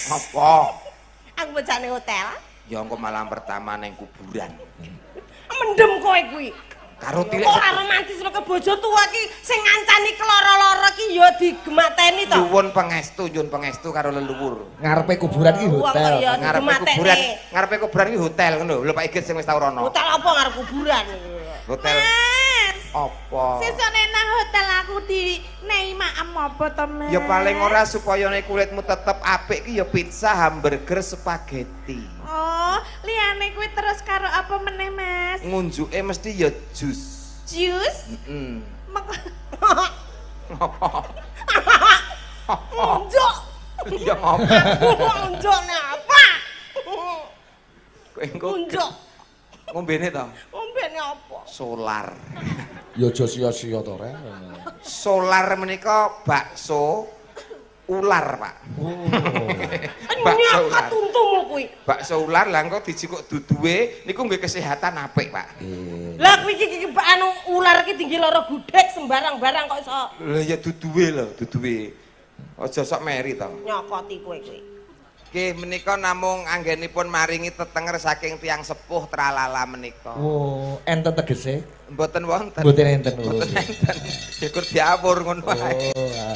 Apa? Aku bejane hotel. Ya engko malam pertama neng kuburan. Mendem kowe kuwi. Karo tilik Ora romantis kok bojo tuwa ki sing ngancani keloro-loro ki ya digemateni to. Nyuwun pangestu, nyuwun pangestu karo leluhur. Ngarepe kuburan iki Wong hotel. kok ya Ngarepe digemateni. kuburan, ngarepe kuburan iki hotel ngono lho. Lho Pak Igit sing wis tau rono. Hotel apa ngarep kuburan? Hotel Mas. apa? Sesuk nang hotel aku di nei maem apa to, Mas? Ya paling ora supaya nek kulitmu tetep apik ki ya pizza, hamburger, spaghetti. Oh, liyane kuwi terus karo apa meneh, Mas? Ngunjuke mesti ya jus. Jus? Heeh. Ngopo? Unjuk. Ya ngopo? Unjuk apa? Kowe engko Unjuk. ngombene to? Ngombene apa? Solar. Ya aja sia-sia to, Rek. Solar menika bakso ular, Pak. Oh. Bakso ular. Nyokot untumu kuwi. Bakso ular lah engko dijikuk duduhe niku nggih kesehatan apik, Pak. Lah kuwi iki anu ular iki tinggi loro gudhek sembarang barang kok iso Lah ya duduhe lho, duduhe. Aja sok meri to. nyokoti kowe kuwi. Nggih menika namung anggenipun maringi tetenger saking tiyang sepuh tralala menika. Oh, enten tegese? Mboten wonten. Mboten enten. Mboten enten. Ya kur diawur ngono wae. Oh.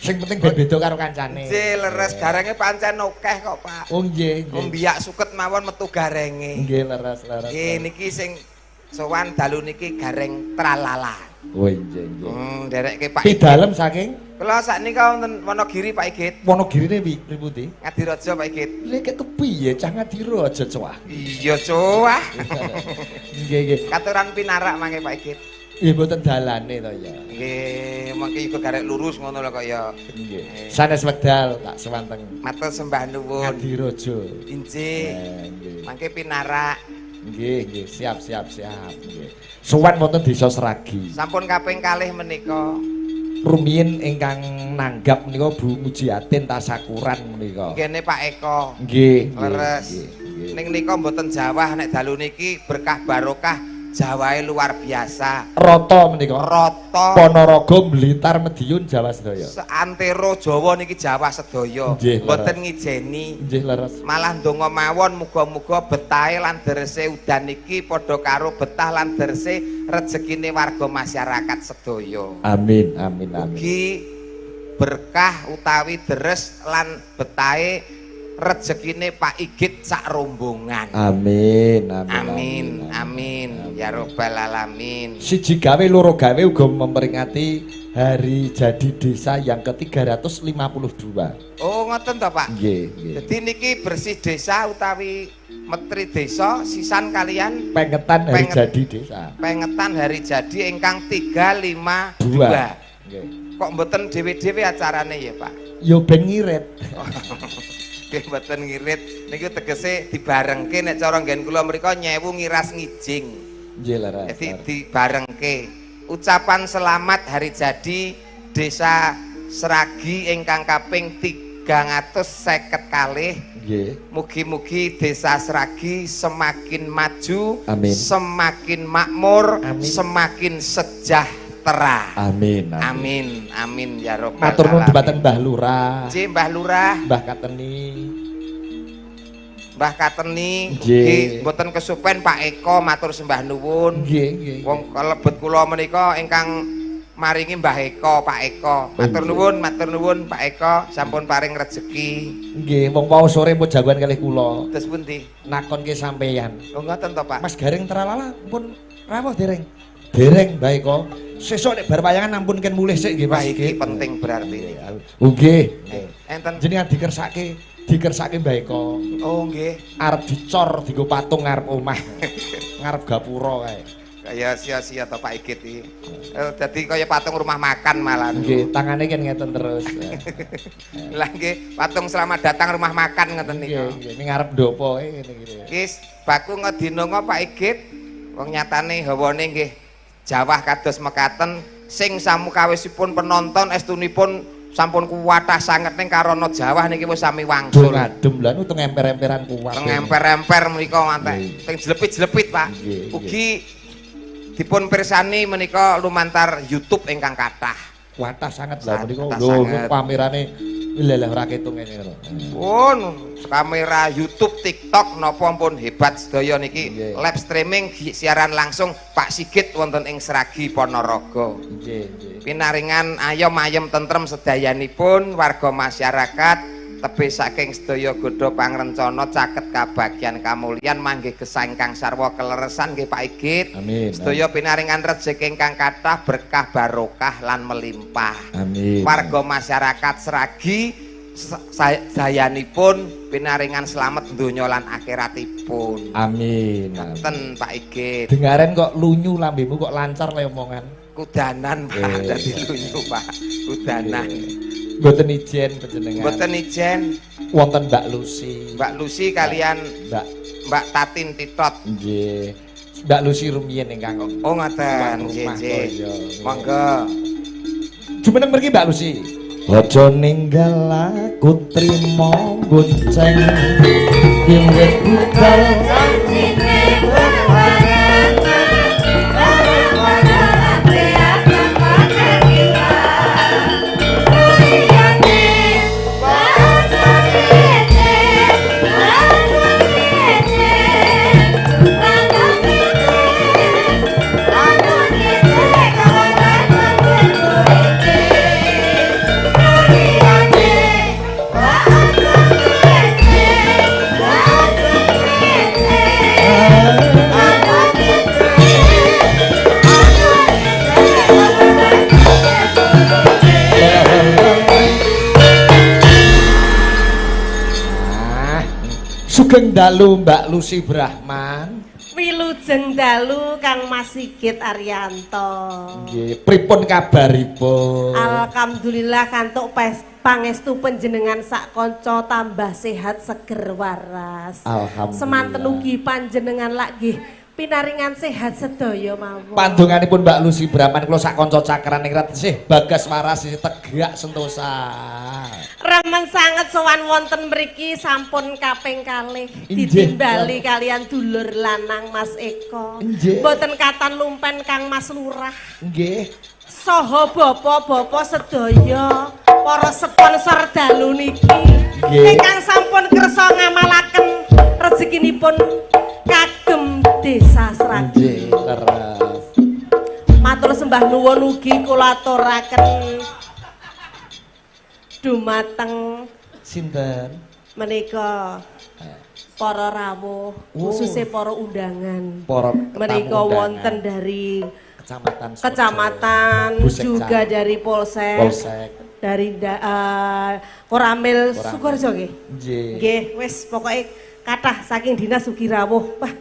Sing penting ben beda karo kancane. Nggih leres garenge pancen akeh kok, Pak. Oh nggih, nggih. Mbiyak suket mawon metu garenge. Nggih leres, leres. Nggih niki sing sowan dalu niki gareng tralala. Oh nggih, nggih. Nderekke Pak. Pidalem saking Kula saknika wonten Wonogiri Pak Igit. Wonogirine pripun? Ngadireja Pak Igit. Lha iki kepiye cah Ngadireja cah? Iya cah. Nggih, nggih. Katuran pinarak mangke Pak Igit. Nggih mboten dalane to ya. Nggih, mangke iku garek lurus ngono lho kok ya. Nggih. Sanes wekdal tak sewanteng Matur sembah nuwun. Ngadireja. Injih. Nggih. Mangke pinarak. Nggih, nggih, siap, siap, siap. Nggih. Sowan wonten Desa Sragi. Sampun kaping kalih menika. Rumiyin ingkang nanggap menika Bu Mujiatin tasakuran menika. Nggene Pak Eko. Nggih, Leres. nggih. Ning nika mboten jawah nek dalu niki berkah barokah jawahe luar biasa. Rata menika. Rata Ponorogo, Blitar, Madiun, Jawa sedaya. Seantero Jawa niki Jawa sedaya. Mboten ngijeni. Nggih, leres. Malah ndonga mawon muga-muga betahe lan derese udan niki padha karo betah lan derese rejekine warga masyarakat sedaya. Amin, amin, amin. Ugi berkah utawi deres lan betahe rejekine Pak Igit sak rombongan. Amin, amin. Amin, amin, ya robbal alamin. Siji gawe loro gawe uga memperingati hari jadi desa yang ke-352. Oh, ngoten to, Pak. Nggih, nggih. Jadi niki bersih desa utawi metri desa sisan kalian Pengetan hari jadi desa. Pengetan hari jadi ingkang 352. Nggih. Kok mboten dhewe-dhewe acarane ya, Pak? Ya ben ngirit. Nggih mboten ngirit. Niku tegese dibarengke nek cara nggen kula mriku nyewu ngiras ngijing. Nggih, leres. Jadi dibarengke. Ucapan selamat hari jadi Desa Sragi ingkang kaping 352. Nggih. Mugi-mugi Desa Sragi semakin maju, Amin. semakin makmur, Amin. semakin sejahtera. Amin. Amin, amin ya robbal Matur nuwun alamin. dhumateng Mbah Lurah, Nggih, Mbah Lurah, Mbah Kateni. Mbah Kateni, Nggih. ugi mboten kesupen Pak Eko matur sembah nuwun. Nggih, nggih. Wong kalebet kula menika ingkang maringi Mbah Eko, Pak Eko. Matur nggih. nuwun, matur nuwun Pak Eko, sampun paring rejeki. Nggih, wong wau sore pun jagoan kalih kula. Terus pundi? Nakonke sampeyan. Oh ngoten to, Pak. Mas Gareng tralala pun rawuh dereng. Dereng Mbah Eko. Sesuk nek bar wayangan ampun ken mulih sik nggih Mas. Wah, iki penting berarti niki. Oh nggih. Enten. Jenengan dikersake, dikersake Mbah Eko. Oh nggih. Arep dicor dienggo patung ngarep omah. Ngarep gapura kae. Kaya sia-sia to Pak Igit iki. Dadi kaya patung rumah makan malah. Nggih, tangane kan ngeten terus. Lah nggih, patung selamat datang rumah makan ngoten Nggih, niku. nggih, ning ngarep ndopo kae ngene iki. Nggih, baku ngedinonga Pak Igit. Wong nyatane hawane nggih jawah kados mekaten sing samukawisipun penonton estunipun sampun kuwatah sanget ning karana jawah niki wis sami wangsul. Adem lha nu teng emper-emperan kuwat. Teng emper-emper menika ngantek Nggih. teng jlepit-jlepit Pak. Nggih, nggih. Ugi dipun pirsani menika lumantar YouTube ingkang kathah. Kuatah sanget lah menika. Kathah Lho sanget. pamerane Lha lah ora ketung ngene lho. Pun kamera YouTube, TikTok napa pun hebat sedaya niki. Live streaming siaran langsung Pak Sigit wonten ing Sragi Ponorogo. Nggih, nggih. Pinaringan ayom ayem tentrem sedayanipun warga masyarakat tebih saking sedaya godha pangrencana caket kabagyan kamulyan manggih gesang ingkang sarwa keleresan nggih Pak Igit. Amin. Sedaya pinaringan rejeki ingkang kathah berkah barokah lan melimpah. Amin. Warga masyarakat Sragi sayanipun pinaringan slamet donya lan akhiratipun. Amin. Ngaten Pak Igit. Dengaren kok lunyu lambemu kok lancar le omongan. Kudanan Pak, dadi lunyu Pak. Kudanan. Mboten ijen panjenengan. Mboten ijen. Wonten Mbak Lucy. Mbak Lucy kalian Mbak Tatin Titot. Nggih. Mbak Lucy rumiyin ingkang. Oh ngaten, nggih nggih. Monggo. Jumeneng mriki Mbak Lucy. Aja ninggal aku trimo bonceng. Wiwit budal janjine bebarengan. Sugeng dalu Mbak Lucy Brahman. Wilujeng dalu Kang Mas Sigit Arianto. Nggih, pripun kabaripun? Alhamdulillah kantuk pangestu panjenengan sak kanca tambah sehat seger waras. Alhamdulillah. Semanten ugi panjenengan lak nggih pinaringan sehat sedaya mawon. Pandonganipun Mbak Lucy Brahman kula sak kanca cakran ing sih bagas waras sih tegak sentosa. Remen sanget sowan wonten mriki sampun kaping kalih ditimbali kalian dulur lanang Mas Eko. Mboten katan lumpen Kang Mas Lurah. Nggih. Saha bapa-bapa sedaya para sponsor dalu niki ingkang sampun kersa ngamalaken rezekinipun kagem Desa Sragi. Nggih, leres. Matur sembah nuwun ugi kula aturaken dumateng sinten menika para rawuh, khususnya para undangan. Para menika wonten dari kecamatan, kecamatan juga dari Polsek, dari Koramil Sukoharjo nggih. Nggih, wis pokoke kathah saking dinas ugi rawuh. Wah,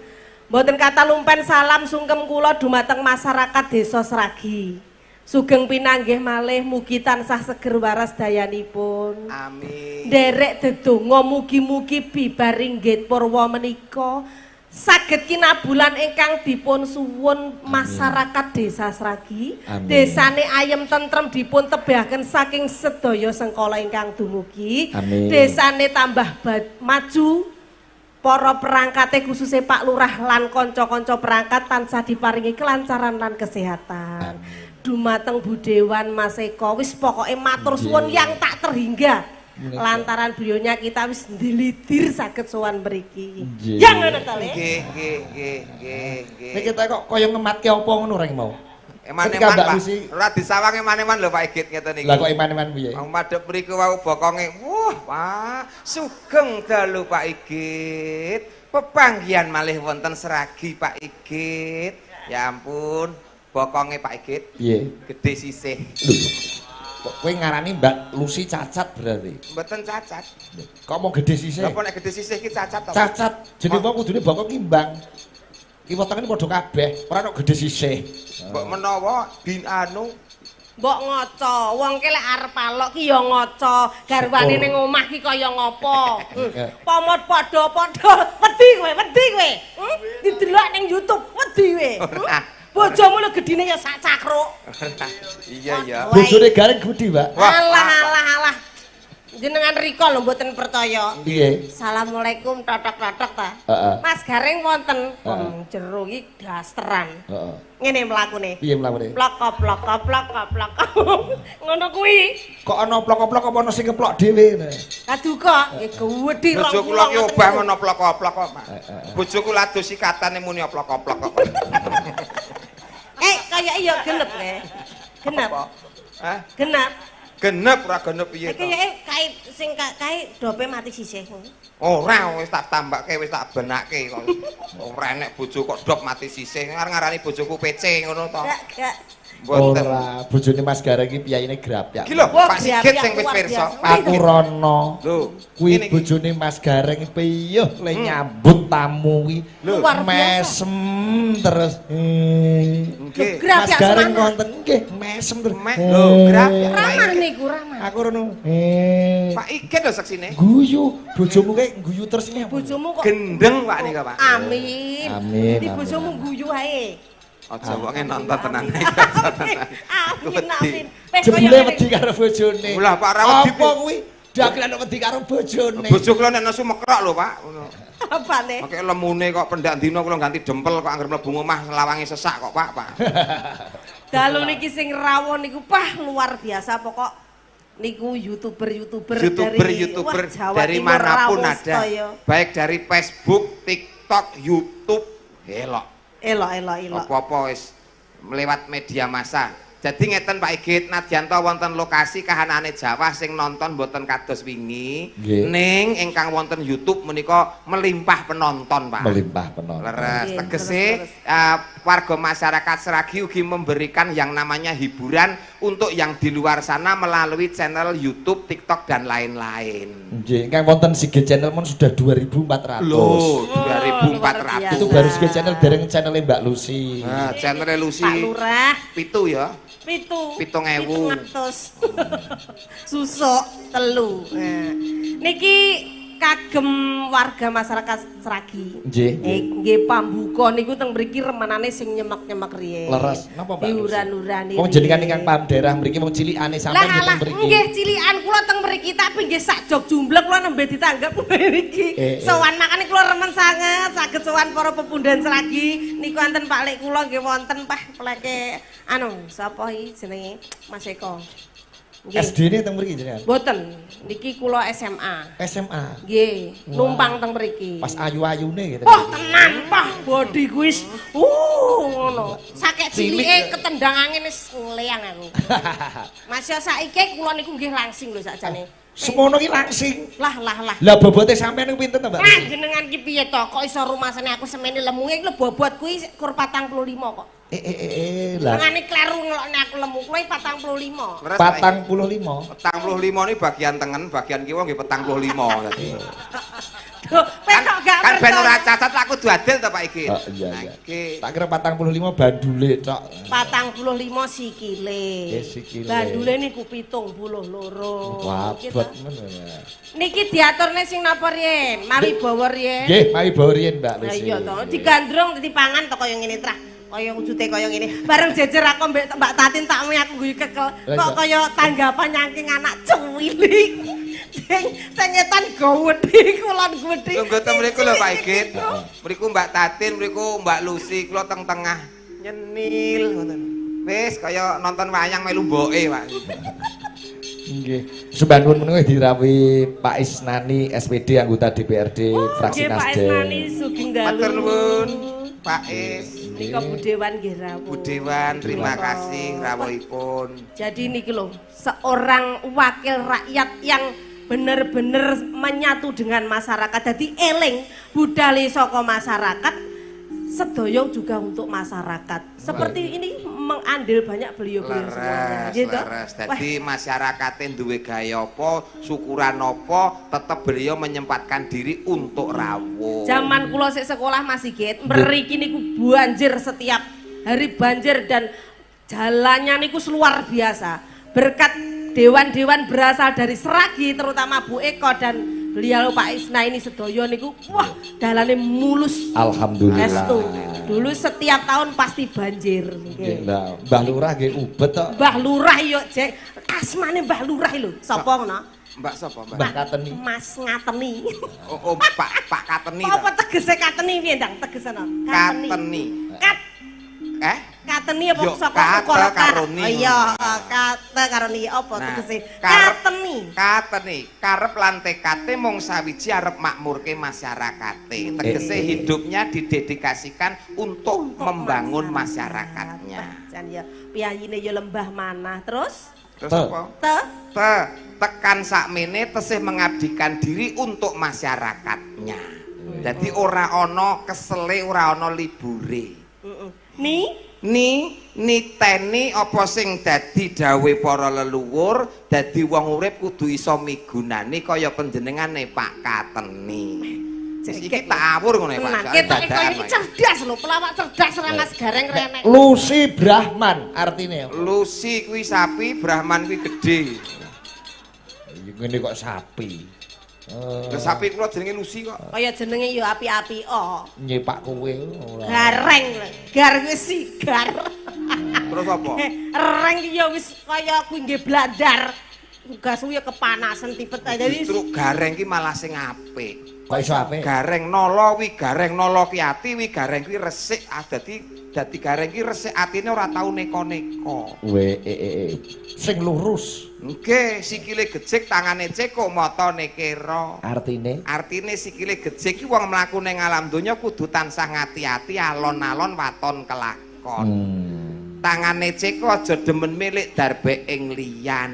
mboten kata lumpen salam sungkem kula dumateng masyarakat Desa Sragi. Sugeng pinanggih malih mugi tansah seger waras dayanipun. Amin. Nderek dedonga mugi-mugi bibar ringgit purwa menika saged kinabulan ingkang dipun suwun masyarakat Desa Sragi. Desane ayem tentrem dipun tebahaken saking sedaya sengkala ingkang dumugi. Desane tambah maju. Para perangkate khususnya Pak Lurah lan kanca-kanca perangkat tansah diparingi kelancaran lan kesehatan. Dumateng Budewan Mas Eko wis pokoke matur suwun yang tak terhingga. Lantaran beliaunya kita wis ndilidir saged sowan mriki. Ya ngono ta, Le? Nggih, nggih, nggih, nggih. Nek kita kok kaya ngematke apa ngono reng mau? Eman-eman Pak. Ora disawang eman-eman lho Pak Igit ngeten iki. Lah kok eman-eman piye? Wong madhep mriku wau bokonge. Wah, Pak, sugeng dalu Pak Igit. Pepanggihan malih wonten Sragi Pak Igit. Ya ampun, bokonge Pak Igit. Piye? Gedhe sisih. Lho. Kok kowe ngarani Mbak Lucy cacat berarti? Mboten cacat. Kok mau gedhe sisih? Lah nek gedhe sisih iki cacat to? Cacat. Jenenge wong kudune bokong kimbang. Kiwa tengene padha kabeh, ora ono gedhe sisih. Mbok menawa bin anu mbok ngoco, wong ki lek arep alok ki ya ngoco, garwane ning omah ki kaya ngopo. Pomo padha-padha wedi kowe, wedi kowe. Didelok ning YouTube wedi kowe. Bojomu lho gedine ya sak cakruk. Iya ya. Bojone gareng gedhi, Mbak. Alah alah alah. Jenengan rika lho mboten percaya. Piye? Assalamualaikum totok-totok ta. Heeh. Mas Gareng wonten wong jero iki dasteran. Heeh. Ngene mlakune. Piye mlakune? Plok plok plok plok. Ngono kuwi. Kok ana plok-plok apa ana sing keplok dhewe? Kaduka nggih gedhi rong Bojo kula ki obah ngono plok-plok kok, Pak. Bojoku ladus sikatane muni oplok-oplok kok. Eh, kayake ya genep le. Genep. Hah? Genep. Genep ora genep piye to? Kayake kae sing kae dope mati sisih. Ora wis tak tambake wis tak benake kok. Ora enek bojo kok dop mati sisih. Ngarani bojoku PC ngono to. Gak gak. Mboten. Ora, bojone Mas Gareng iki piyayine grapyak. Iki lho, Pak Sigit sing wis pirsa. Aku rono. Lho, kuwi bojone Mas Gareng piyuh le nyambut tamu kuwi. Mesem terus. Nggih. Mas Gareng wonten nggih mesem terus. Lho, grapyak. Ramah niku ramah. Aku rono. Pak Igit lho seksine. Guyu, bojomu kae guyu terus ini. Bojomu kok gendeng Pak nika, Pak. Amin. Amin. Dadi bojomu guyu ae. Aja wonge nonton tenan iki. Amin amin. Jebule wedi karo bojone. Lah Pak ra wedi. Apa kuwi? Dagelan wedi karo bojone. Bojo kula nek nesu mekrok lho, Pak. Ngono. Apane? Make lemune kok pendak dina kula ganti dempel kok anggere mlebu omah lawange sesak kok, Pak, Pak. Dalu niki sing rawon niku pah luar biasa pokok niku YouTuber-YouTuber dari Jawa dari Timur, manapun ada. Baik dari Facebook, TikTok, YouTube, elok. Elok elok elok. Apa-apa wis lewat media massa. Jadi ngeten Pak Igit, nadyanto wonten lokasi kahanane Jawa sing nonton mboten kados wingi. Ning ingkang wonten YouTube menika melimpah penonton, Pak. Melimpah penonton. Leres. Tegese warga masyarakat Sragi ugi memberikan yang namanya hiburan untuk yang di luar sana melalui channel YouTube, TikTok dan lain-lain. Nggih, ingkang wonten Sigit channel mun sudah 2400. Loh, 2400. Itu baru Sigit channel dereng channel Mbak Lucy. Nah, channel Lucy. Pak Lurah. 7 ya. 7.000. Susuk 3. Nah, niki kagem warga masyarakat Sragi. Nggih. Nggih pambuka niku teng mriki remenane sing nyemek-nyemek riyen. Leres. Napa Mbak? Diuran-urani. Wong jenengan ingkang paham daerah mriki wong cilikane sampean nggih teng mriki. Nggih cilikan kula teng mriki tapi nggih sak jog jumblek kula nembe ditanggep mriki. Sowan makane kula remen sanget saged sowan para pepunden Sragi niku wonten Pak Lek kula nggih wonten pah pleke anu sapa iki jenenge Mas Eko. SD-ne teng mriki jenengan? Mboten, niki kula SMA. SMA. Nggih, numpang teng mriki. Pas ayu-ayune gitu. Wah, tenan pah body kuwi wis ngono. Sakek cilike ketendang angin wis ngleyang aku. Mas yo saiki kula niku nggih langsing lho sakjane. Semono ki langsing. Lah lah lah. Lah bobote sampean niku pinten to, Mbak? Lah jenengan ki piye to? Kok iso rumasane aku semene lemuke lho bobot kuwi kur 45 kok. Lah. Mengane kleru ngelokne aku lemu, kuwi 45. 45. 45 ini bagian tengen, bagian kiwa nggih 45 dadi. Duh, petok gak kan ben ora cacat aku kudu adil to Pak Igit. Oh, iya iya. Tak kira 45 bandule tok. 45 sikile. Sikile. Bandule niku 72. Wah, abot men. Niki diaturne sing napa riyen? Mawibawa riyen. Nggih, mawibawa riyen Mbak Lucy. Iya to, digandrung dadi pangan to kaya ngene trah. Kaya wujute kaya ngene. Bareng jejer aku mbek Mbak Tatin tak muni aku guyu kekel. Kok kaya tanggapan nyangking anak cuwilik. Sing etan gowedhi kulon gedhi. Lho mboten mriku lho Pak Igit. Mriku Mbak Tatin, mriku Mbak Lucy, kula teng tengah nyenil ngoten. Wis kaya nonton wayang melu mboke, Pak. Nggih. Sembah nuwun menika dirawuhi Pak Isnani SPD anggota DPRD fraksi Nasdem. Pak Isnani sugeng dalu. Matur nuwun Pak Is. Nika Budewan nggih rawuh. Budewan, terima kasih rawuhipun. Jadi niki lho, seorang wakil rakyat yang bener-bener menyatu dengan masyarakat. Jadi eling budale saka masyarakat, sedaya juga untuk masyarakat. Seperti ini mengandil banyak beliau-beliau semuanya. Leres, leres. Jadi masyarakatnya duwe gaya apa, syukuran apa, tetep beliau menyempatkan diri untuk rawuh. Zaman kula sik sekolah Mas Sigit, mriki niku banjir setiap hari banjir dan jalannya niku luar biasa. Berkat dewan-dewan berasal dari Sragi, terutama Bu Eko dan beliau Pak Isna ini sedoyo niku, wah dalane mulus. Alhamdulillah. Estu. Dulu setiap tahun pasti banjir. Nggih, lah Mbah Lurah nggih ubet tok. Mbah Lurah yo, Jek. Asmane Mbah Lurah lho. Sapa ngono? Mbak sapa, Mbak? Mbah Kateni. Mas Ngateni. Oh, Pak Kateni. Apa tegese Kateni piye, Ndang? Tegesana. Kateni. Kat. Kateni apa saka ukara karoni. Oh iya, kate karoni apa tegese? Kateni. Kateni, karep lan tekate mung sawiji arep makmurke masyarakate. Tegese hidupnya didedikasikan untuk membangun masyarakatnya. Jan ya piyayine ya lembah manah. Terus apa? Te. Tekan sakmene tesih mengabdikan diri untuk masyarakatnya. Jadi ora ana kesele, ora ana libure. Ni niteni apa sing dadi dawuhe para leluhur, dadi wong urip kudu iso migunani kaya panjenengane Pak Kateni. Iki tak awur ngono ya Pak. Ketok iki cerdas lho, pelawak cerdas ora Mas Gareng rene. Lusi Brahman artine. Lusi kuwi sapi, Brahman kuwi gedhe. Ngene kok sapi. Lha sapi kula jenenge Lusi kok. Kaya jenenge ya api-api oh. Nyepak kowe ora. Gareng lho. Gar kuwi sigar. Terus apa? Reng ki ya wis kaya kuwi nggih blandar. Uga suwi ya kepanasan tipet. Jadi justru gareng ki malah sing apik. Kok iso apik? Gareng nala wi gareng nala ki ati wi gareng kuwi resik dadi gareng ki resik atine ora tau neko-neko. We sing lurus. Nggih, sikile gejik tangane cekok matane kera. Artine? Artine sikile gejik ki wong mlaku ning alam donya kudu tansah ngati-ati alon-alon waton kelakon. Tangane cekok aja demen milik darbe ing liyan.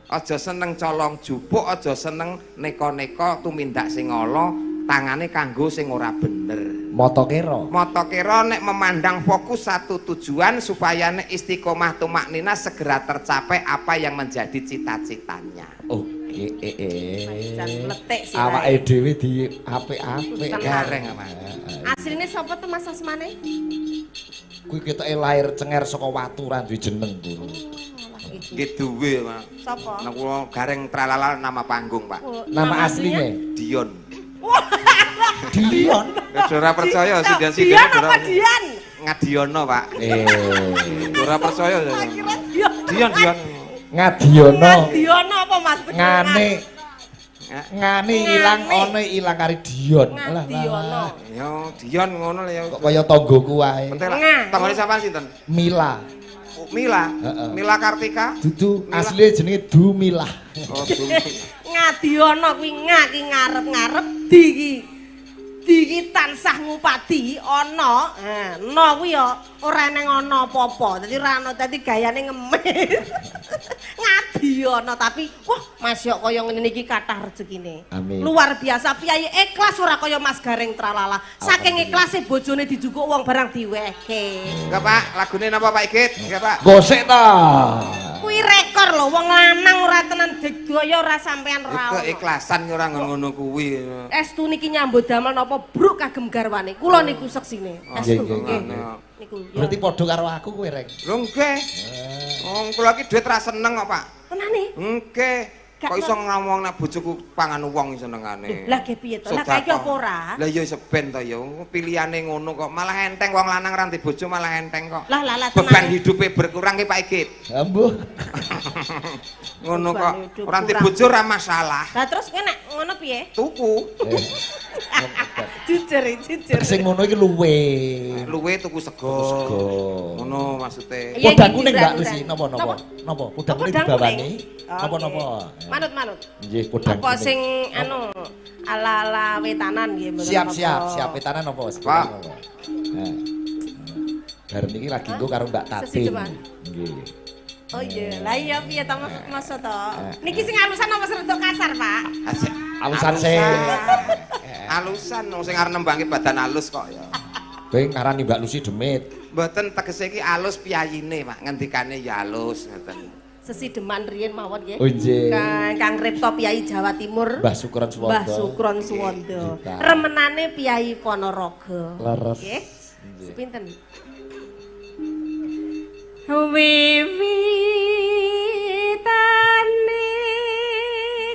Aja seneng colong jupuk, aja seneng neko-neko tumindak sing ala, tangane kanggo sing ora bener. Mata kera. Mata kera nek memandang fokus satu tujuan supaya nek istiqomah tumaknina segera tercapai apa yang menjadi cita-citanya. Oke, awake dhewe di apik-apik gareng apa. Asline sapa to Mas Asmane? Kuwi ketoke lahir cenger saka watu ra duwe jeneng kuwi. Nggih duwe, Pak. Sapa? Nek kula Gareng Tralala nama panggung, Pak. Nama asline Dion. Dion. Ora percaya sida-sida. Dion apa Dian? Ngadiono, Pak. Ora percaya. Dion, Dion. Ngadiono. Ngadiono apa Mas? Ngane. Ngane ilang one ilang kari Dion. Ngadiono. Ya Dion ngono lho ya. Kok kaya tanggoku wae. Tanggone sampean sinten? Mila. Mila, Mila Kartika. Dudu asline jenenge Dumilah. Oh, Dumilah. Ngadiono kuwi nga ki ngarep-ngarep di ki. Di ki tansah ngupadi ana. Ha, no kuwi ya ora eneng ana apa-apa. Dadi ora ana dadi gayane ngemis. Ngadiono tapi wah Mas yo kaya ngene iki kathah rezekine. Luar biasa piyayi ikhlas ora kaya Mas Gareng Tralala. Saking ikhlase bojone dijukuk wong barang diwehke. Enggak Pak, lagune napa Pak Igit? Enggak Pak. Gosek ta. Kuwi rekor lho wong lanang ora tenan digdaya ora sampean ra. Keikhlasan ora ngono kuwi. Estu niki nyambut damel napa bruk kagem garwane. Kula niku seksine. Estu nggih. Niku. Berarti padha karo aku kowe, Reng. Lho nggih. Wong kula iki dhuwit ra seneng kok, Pak. Tenane? Nggih. Kok iso ngomong nek bojoku pangan wong senengane. Lah ge piye to? Lah kae apa ora? Lah ya seben to ya. Pilihane ngono kok. Malah enteng wong lanang ra ndek bojo malah enteng kok. Lah lah lah tenan. Beban hidupe berkurang ki Pak Igit. Mbuh. Ngono kok. Ora ndek bojo ora masalah. Lah terus kowe nek ngono piye? Tuku. Jujur, jujur. Sing ngono iki luwe. Luwe tuku sego. Ngono maksude. Podang kuning Mbak Lusi, napa-napa? Napa? Podang kuning dibawani? Napa-napa? Manut-manut. Nggih, podang. Apa sing anu ala-ala wetanan nggih mboten. Siap, siap, siap wetanan napa? Pak. Nah. Bareng iki lagi nggo karo Mbak Tatin. Nggih. Oh iya, lah iya piye to Mas to? Niki sing alusan apa sing rada kasar, Pak? Alusan sing. Alusan wong sing arep nembangke badan alus kok ya. Kowe ngarani Mbak Lusi demit. Mboten tegese iki alus piyayine, Pak. Ngendikane ya alus ngoten. Sesideman riyin mawon nggih. Oh nggih. Kang Ripto Piyayi Jawa Timur. Mbah Sukron Suwondo. Mbah Sukron Suwondo. Remenane Piyayi Ponorogo. Leres. Nggih. Sepinten? Wiwitane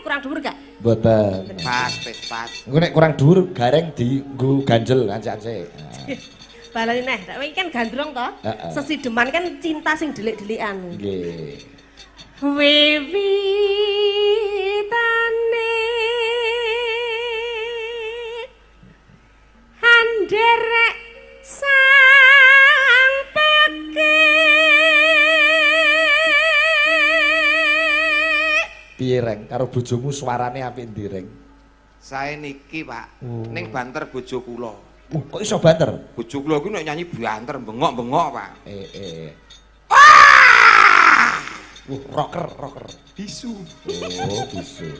kurang dhuwur gak? Mboten. Pas, pas. Engko nek kurang dhuwur gareng dienggo ganjel ancik-ancik. Baleni neh, iki kan gandrung to. Sesideman kan cinta sing delik-delikan. Nggih. Wiwitane anderek sang pekik. Piye Reng karo bojomu suarane apik ndi Reng? Sae niki Pak, ning banter bojo kula. Kok iso banter? Bojo kula kuwi nek nyanyi banter bengok-bengok, Pak. Rocker, rocker. Bisu. Oh, bisu.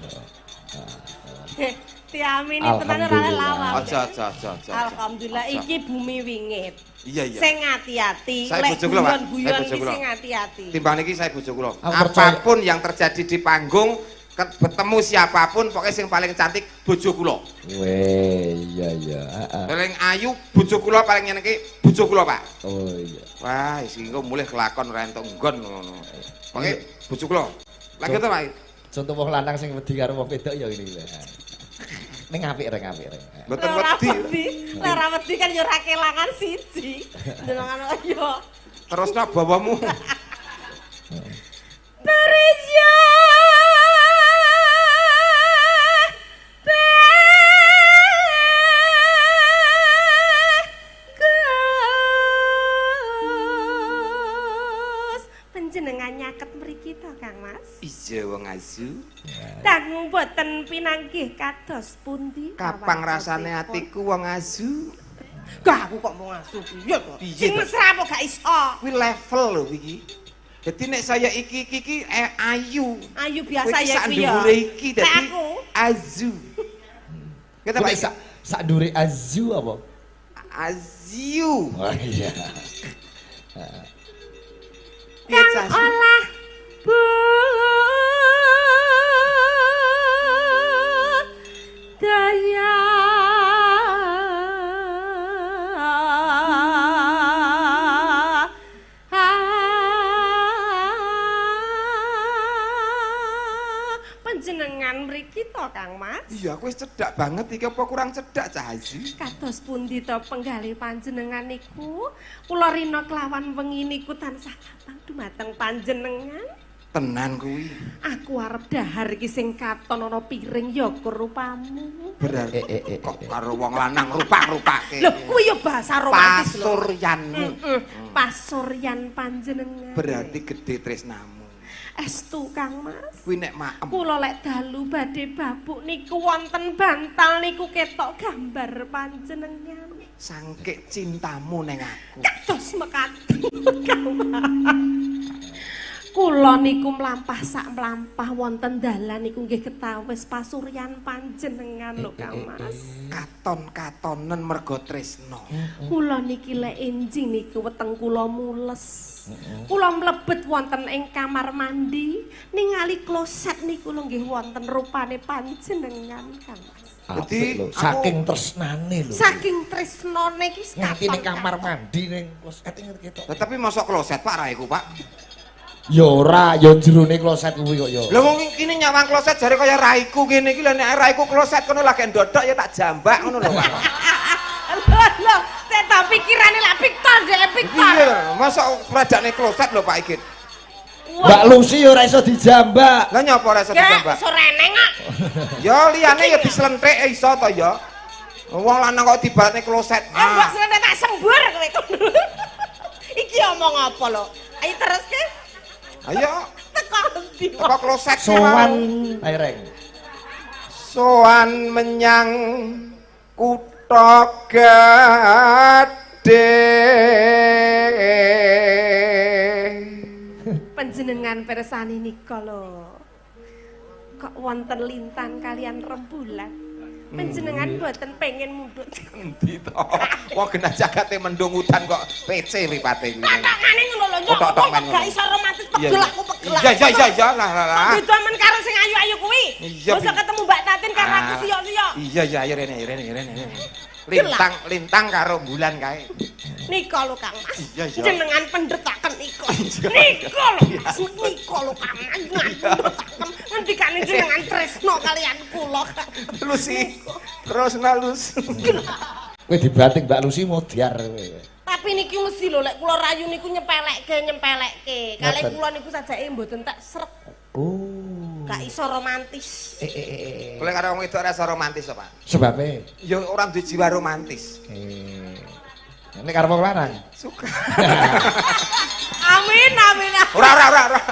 Tiamini tenan ora lawak. Aja, aja, aja, aja. Alhamdulillah iki bumi wingit. Iya, iya. Sing ati-ati, lek guyon-guyon iki sing ati-ati. Timbang niki saya bojo kula. Apapun yang terjadi di panggung, bertemu siapapun pokoknya sing paling cantik bojo kula. Weh, iya iya, heeh. Paling ayu bojo kula, paling nyenengke bojo kula, Pak. Oh iya. Wah, iki engko mulih kelakon ora entuk nggon ngono. Pokoke bojo kula. Lagi to, Pak. Contoh wong lanang sing wedi karo wong wedok ya ngene iki. Ning apik Reng, apik Reng. Mboten wedi. Lah ora wedi kan ya ora kelangan siji. Ndelongan yo. Terusno bawamu. Perija panjenengan nyaket mriki to Kang Mas? Iya wong ayu. Dangu boten pinanggih kados pundi? Kapang rasane atiku wong ayu. Gak aku kok mau asu piye to? Sing mesra apa gak iso? Kuwi level lho iki. Dadi nek saya iki iki ayu. Ayu biasa ya kuwi ya. Sak dhuwure iki dadi azu. Kita Pak sak dhuwure azu apa? Azu. Oh iya. Kang olah budaya panjenengan mriki to Kang Mas? Iya, aku wis cedhak banget iki, apa kurang cedhak Cah Ayu? Kados pundi to penggalih panjenengan niku? Kula rina kelawan wengi niku tansah kapang dumateng panjenengan. Tenan kuwi. Aku arep dahar iki sing katon ana piring ya rupamu. Berarti kok karo wong lanang rupak-rupake. Lho kuwi ya bahasa romantis lho. Pasuryanmu. Pasuryan panjenengan. Berarti gedhe tresnamu. Estu Kang Mas. Kuwi nek maem. Kula lek dalu badhe babuk niku wonten bantal niku ketok gambar panjenengan. Sangke cintamu neng aku. Kados mekaten Kang Mas. Kula niku mlampah sak mlampah wonten dalan niku nggih ketawis pasuryan panjenengan lho Kang Mas. Katon-katonen mergo tresna. Kula niki lek enjing niku weteng kula mules. Kula mlebet wonten ing kamar mandi ningali kloset niku lho nggih wonten rupane panjenengan Kang Mas. Dadi saking tresnane lho. Saking tresnane iki nganti ning kamar mandi ning kloset ketok. Lah tapi mosok kloset Pak ra iku Pak. Ya ora, ya jerone kloset kuwi kok ya. Lah wong kene nyawang kloset jare kaya raiku kene iki lho nek raiku kloset kono lagi ndodok ya tak jambak ngono lho Pak. Lho lho, sik ta pikirane lak Victor dhek Victor. Iya, mosok pradane kloset lho Pak Igit. Mbak Lucy ya ora iso dijambak. Lah nyapa ora iso dijambak? Gak, soreneng kok. Ya liyane ya dislenthik iso to ya. Wong lanang kok dibaratne kloset. Ah, mbok slenthik tak sembur kowe kono. Iki omong apa lho? Ayo teruske. Ayo teko endi? Teko kloset sowan ayo Reng. Sowan menyang kutha gedhe. Panjenengan pirsani nika lho. Kok wonten lintan kalian rembulan. Panjenengan boten pengen mundhut. Endi to? Wong genah jagate mendung udan kok PC mripate kuwi. Tokane ngono lho, nyok kok gak iso romantis pegel aku pegel. Iya iya iya iya lah lah lah. Beda men karo sing ayu-ayu kuwi. Mosok ketemu Mbak Tatin karo aku siyok-siyok. Iya iya ayo rene rene rene. Lintang lintang karo bulan kae. Nika lho Kang Mas. Jenengan pendhetaken nika. Nika lho Mas, nika lho Kang Mas pendhetaken. Ngendikane jenengan tresno kalian kula. Lucy, terus nalus. Kowe dibanting Mbak Lucy modiar kowe. Tapi niki mesti lho lek kula rayu niku nyepelekke. Kalih kula niku sajake mboten tak srek. Oh. Gak iso romantis. Kula karo wong wedok ora iso romantis to, Pak. Sebabe? Ya ora duwe jiwa romantis. Nek karo wong lanang? Suka. Amin amin. Ora ora ora ora.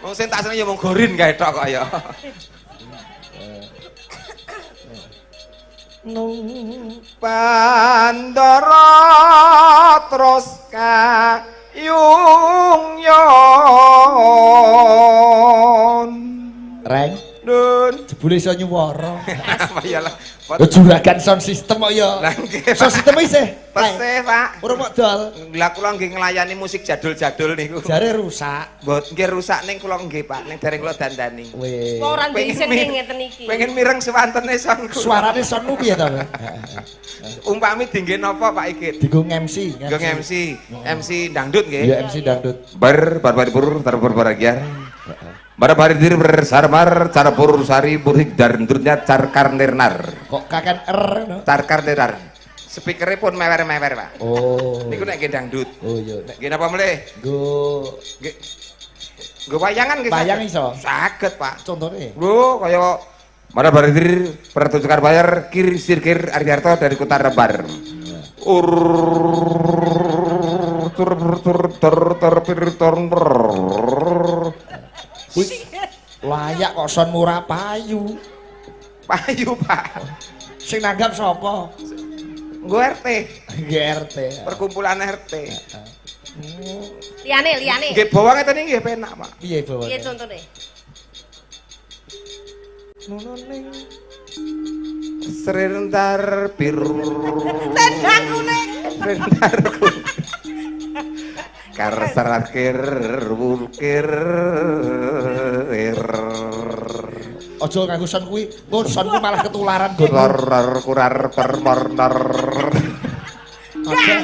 Wong sing tak seneng ya wong gorin kae tok kok ya. Nung Pandara terus kayung yon. Reng, Nun. jebule iso nyuwara. Apa ya lah. Juragan sound system kok ya. Lah nggih. Sound system isih. Tesih, Pak. Ora mok dol. Lah kula nggih nglayani musik jadul-jadul niku. Jare rusak. Mbot nggih rusak ning kula nggih, Pak. Ning dereng kula dandani. Weh. Wong ora ndek isin ngeten iki. Pengen mireng sewantene sound kula. Suarane soundmu piye to? Umpami dingge napa Pak Igit? Dinggo MC, Nggo MC. MC dangdut nggih. Iya, MC dangdut. Bar bar bar bur tar bar bar Bara baridir bersarmar carpur sari burhik darndurnya carkar nirnar. Kok kakan er no? Carkar nirnar. Speakernya pun mewer-mewer, Pak. Oh. Niku nek nggih dangdut. Oh iya, nek nggih napa mlih? Nggo nggih nggo wayangan nggih. Wayang iso? Saged, Pak. Contone? Lho, kaya Bara baridir pertunjukan bayar kir sirkir Ariarto dari Kota Rebar. Ur tur tur tur tur pir tur. Layak kok son murah payu. Payu, Pak. Sing nanggap sapa? Nggo RT. Nggih RT. Perkumpulan RT. Liyane, liyane. Nggih bawang ngeten iki nggih penak, Pak. Piye bawange? Piye contone? Ngono ning Srentar pir. Tendang kuning. Srentar kuning. Karsarakir wulkir. Aja nganggo son kuwi, engko sonku malah ketularan nggon. Lor kurar per mor nor. Aja.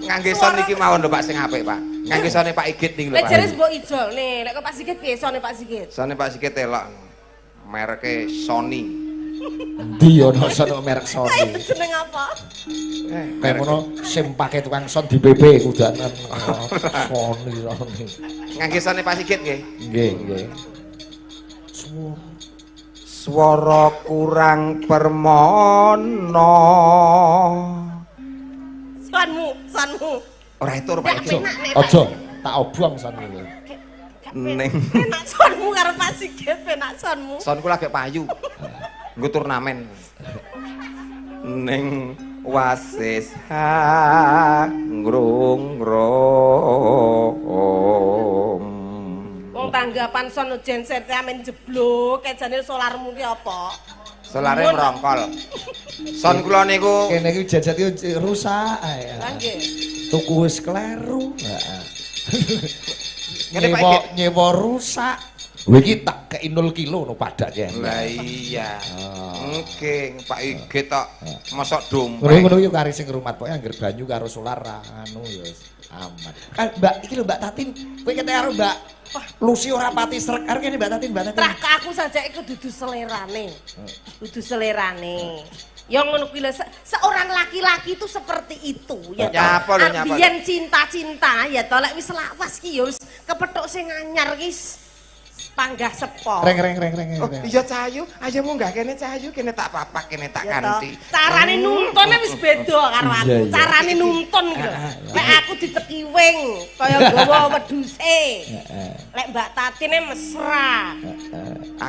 Ngangge son iki mawon lho Pak sing apik, Pak. Ngangge sone Pak Igit niku lho, Lek Pak. jare mbok ijolne, lek kok Pak Sigit piye sone Pak Sigit? Sone Pak Sigit elok. Mereke Sony. Endi ana son merek Sony? Jeneng apa? Kayak ngono sing pake tukang son di PP kudanan. Sony Sony. Ngangge sone Pak Sigit nggih. Nggih, nggih. Swara kurang permono. Sonmu, sonmu. Ora itu ora Pak Igit. Aja, tak obong sonmu. Ning penak sonmu karo Pak Sigit, penak sonmu. Sonku lagi payu. Nggo turnamen. Ning wasis ha ngrung ngrung. Wong tanggapan son genset amen jeblok, kejane solarmu ki apa? Solare merongkol. Son kula niku kene iki genset iki rusak ae. Lah nggih. Tuku wis kleru. Heeh. Nyewa rusak. Kowe iki tak kei 0 kilo no padake. Lah iya. Nggih, Pak Igit tok mosok dompet. Ngono-ngono yo kari sing ngrumat pokoke angger banyu karo solar anu ya aman. Kan Mbak iki lho Mbak Tatin, kowe kete karo Mbak Lucy ora pati srek karo kene Mbak Tatin, Mbak Tatin. Trah aku saja iku dudu selerane. Dudu selerane. Ya ngono kuwi lho, seorang laki-laki itu seperti itu ya toh. Nyapa lho nyapa. Biyen cinta-cinta ya toh lek wis lawas ki ya wis kepethuk sing anyar ki panggah sepo. Reng reng reng reng. Oh iya Cahayu, ayo munggah kene Cahayu, kene tak papak, kene tak kanthi. Carane nuntune wis beda karo aku. Carane nuntun iki lho. Lek aku dicekiwing kaya nggawa wedhuse. Lek Mbak Tatine mesra.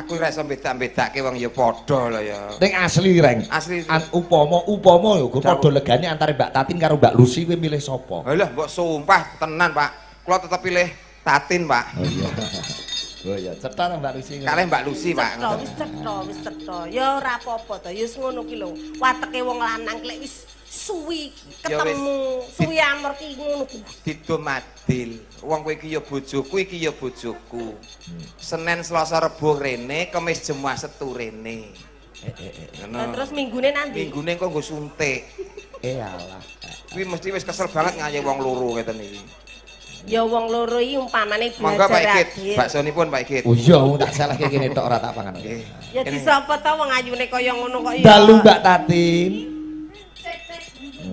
Aku ora iso beda-bedake wong ya padha lho ya. Ning asli Reng. Asli. Upama ya padha legane antara Mbak Tatin karo Mbak Lucy kowe milih sapa? Halah mbok sumpah tenan Pak. Kula tetep pilih Tatin Pak. Oh iya. Oh iya, cetha Mbak Lucy. Kalih Mbak Lucy, Pak. Wis cetha, wis cetha. Ya ora apa-apa to, ya wis ngono ki lho. Wateke wong lanang lek wis suwi ketemu, suwi amor ki ngono ku. Didum adil. Wong kowe iki ya bojoku, iki ya bojoku. Senin, Selasa, Rebo rene, Kamis, Jumat, Setu rene. Lah terus minggune nanti? Minggune kok nggo suntik. Alah. Kuwi mesti wis kesel banget ngaye wong loro ngeten iki. Ya wong loro iki umpamane belajar. Monggo Pak Igit, baksonipun Pak Igit. Oh iya, wong tak salahke kene tok ora tak pangan. Ya disapa ta wong ayune kaya ngono kok ya. Dalu Mbak Tatin.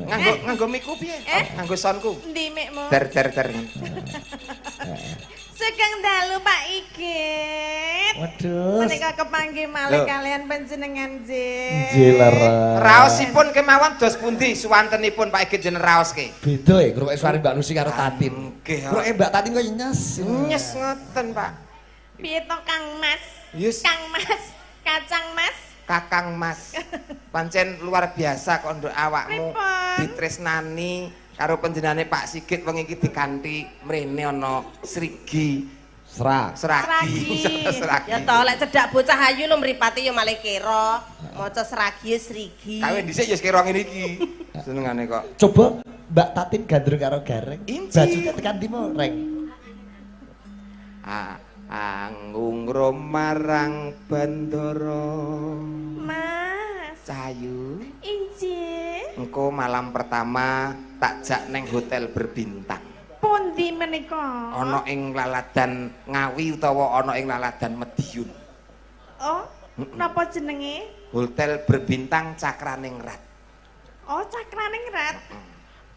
Nganggo nganggo miku piye? Nganggo sonku. Endi mikmu? Ter ter ter. Sik Sugeng dalu Pak Igit. Waduh. Menika kepanggih malih kalian panjenengan nggih. Nggih leres. Raosipun kemawon dos pundi suwantenipun Pak Igit jeneng raoske? Beda ya ngrungokke suara Mbak Lucy karo Tatin. Nggih. Ngrungokke Mbak Tatin kok nyes. Nyes ngoten, Pak. Piye to Kang Mas? Yes. Kang Mas, Kacang Mas. Kakang Mas. Pancen luar biasa kok nduk awakmu ditresnani karo panjenengane Pak Sigit wengi iki diganti mrene ana Srigi. Sragi. Sragi. Ya to lek cedhak bocah ayu lho mripate ya malih kira. Maca Sragi Srigi. Kawin dhisik ya kira ngene iki. Senengane kok. Coba Mbak Tatin gandrung karo Gareng. Bajune tekan ndi mo, Reng? Anggung marang Bandara. Mas. Cahayu. Injih. Engko malam pertama tak jak neng hotel berbintang. Pundi menika? Ana ing Laladan Ngawi utawa ana ing Laladan Madiun. Oh, napa jenenge? Hotel berbintang Cakraningrat. Oh, Cakraningrat.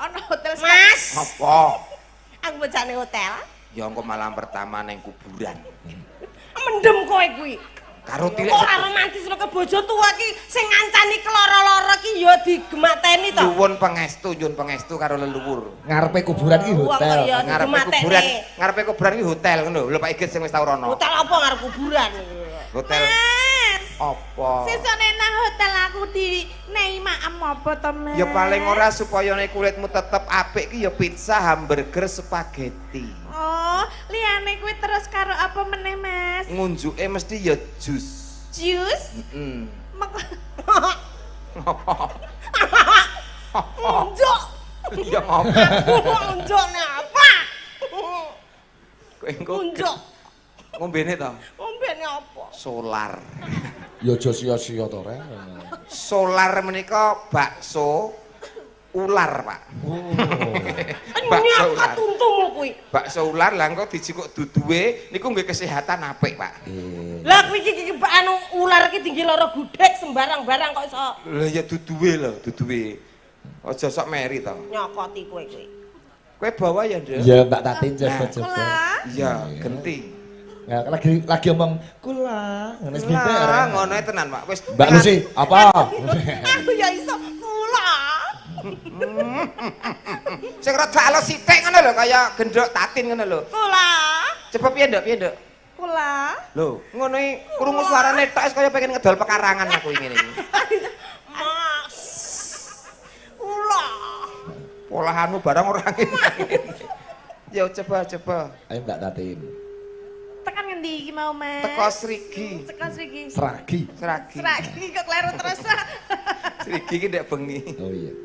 Ana hotel. Mas. Apa? Aku bocah ning hotel. Ya engko malam pertama neng kuburan. Mendem kowe kuwi. Karo tilik ora romantis lho ke bojo tuwa ki sing ngancani keloro-loro ki ya digemateni to. Nyuwun pangestu, nyuwun pangestu karo leluhur. Ngarepe kuburan ki hotel. Ngarepe kuburan, ngarepe kuburan ki hotel ngono lho. Pak Igit sing wis tau rono. Hotel apa ngarep kuburan? Hotel. Mas. Apa? Sesone nang hotel aku dinehi maem apa to, Mas? Ya paling ora supaya nek kulitmu tetep apik ki ya pizza, hamburger, spaghetti. Oh, liyane kuwi terus karo apa meneh, Mas? Ngunjuke mesti ya jus. Jus? Heeh. Ngopo? Ngunjuk. Ya ngopo? Ngunjuk apa? Kowe engko ngunjuk. Ngombene to? Ngombene apa? Solar. Ya aja sia-sia to, Reng. Solar menika bakso ular, Pak. Oh. Bakso ular. Tuntumu kuwi. Bakso ular lah engko dijikuk duduwe niku nggih kesehatan apik, Pak. Lah kuwi iki anu ular iki tinggi lara gudhek sembarang barang kok iso. Lah ya duduwe lho, duduwe. Aja sok meri to. Nyokoti kowe kuwi. Kowe bawa ya, Nduk? Iya, Mbak Tatin coba-coba. Iya, genti. Nah, lagi omong kula ngono wis beda ora. Ngono tenan, Pak. Wis Mbak Lucy, apa? Aku ya iso kula. Sing rada alus sithik ngono lho, kaya gendhok Tatin ngono lho. Kula. Coba piye, Nduk? Piye, Nduk? Kula. Lho, ngono iki krungu suarane tok wis kaya pengen ngedol pekarangan aku ngene iki. Mas. Kula. Polahanmu barang ora ngene. Ya coba, coba. Ayo Mbak Tatin. Tekan ngendi iki mau, Mas? Teko Srigi. Teko Srigi. Sragi. Sragi. Sragi kok kleru terus. Srigi iki ndek bengi. Oh iya.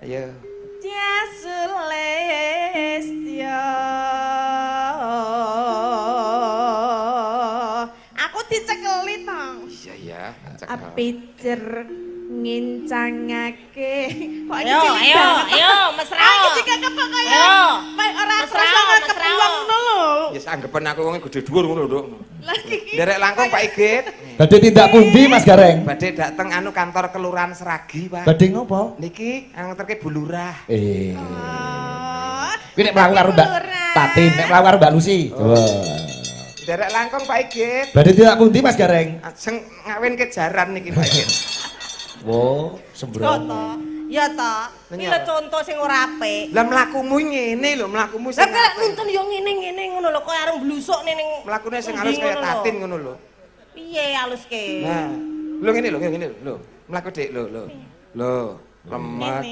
Ayo. Jasulestya. Aku dicekeli to. Iya ya, cekel. Apijer ngincangake. Kok iki Ayo, cilik ayo, banget. ayo, mesra. Aku dikekep kok kaya ora krasa kepuwang ngono lho. Ya anggepen aku wong gede dhuwur ngono lho, Nduk. Lah iki. Nderek langkung Pak Igit. Badhe tindak pundi Mas Gareng? Badhe dateng anu kantor Kelurahan Sragi, Pak. Badhe ngopo? Niki ngeterke Bu Lurah. Oh. Kuwi nek mlaku karo Mbak Tatin, nek mlaku karo Mbak Lucy. Wah. Nderek langkung Pak Igit. Badhe tindak pundi Mas Gareng? Ajeng ngawin ke jaran niki Pak Igit. Wo, sembrono. Ya ta. Iki lho conto sing ora apik. Lah mlakumu ngene lho, mlakumu sing. Lah kok nuntun yo ngene-ngene ngono lho, kok arep blusuk ning mlakune sing halus kaya Tatin ngono lho. Piye haluske? Nah, lho ngene lho, ngene lho. Mlaku Dik lho, lho. Lho, lemet.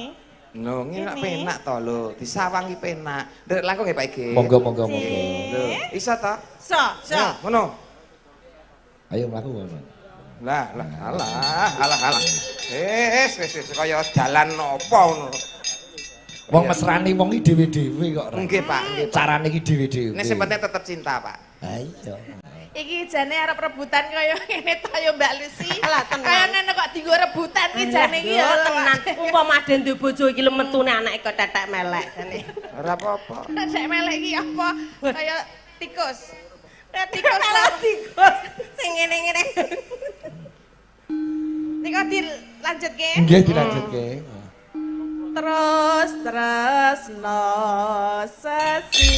Lho, ngene lak penak to lho, disawangi penak. Ndek langkung nggih Pak Igit. Monggo, monggo, monggo. Lho, iso to? Iso, iso. Ngono. Ayo mlaku ngono. Lah, lah, alah, alah, alah. Wis, wis, wis kaya dalan apa ngono. Wong mesrani wong iki dhewe-dhewe kok. Nggih, Pak, nggih. Carane iki dhewe-dhewe. Nek sing penting tetep cinta, Pak. Ha iya. Iki jane arep rebutan kaya ngene ta ya Mbak Lucy. Lah tenan. Kaya ngene kok dienggo rebutan iki jane iki ya tenan. Umpama ade duwe bojo iki metune anake kok tetek melek jane. Ora apa-apa. Tetek melek iki apa? Kaya tikus. Tikus lah tikus. Sing ngene-ngene. Nika dilanjutke. Nggih dilanjutke. Terus tresno sesideman.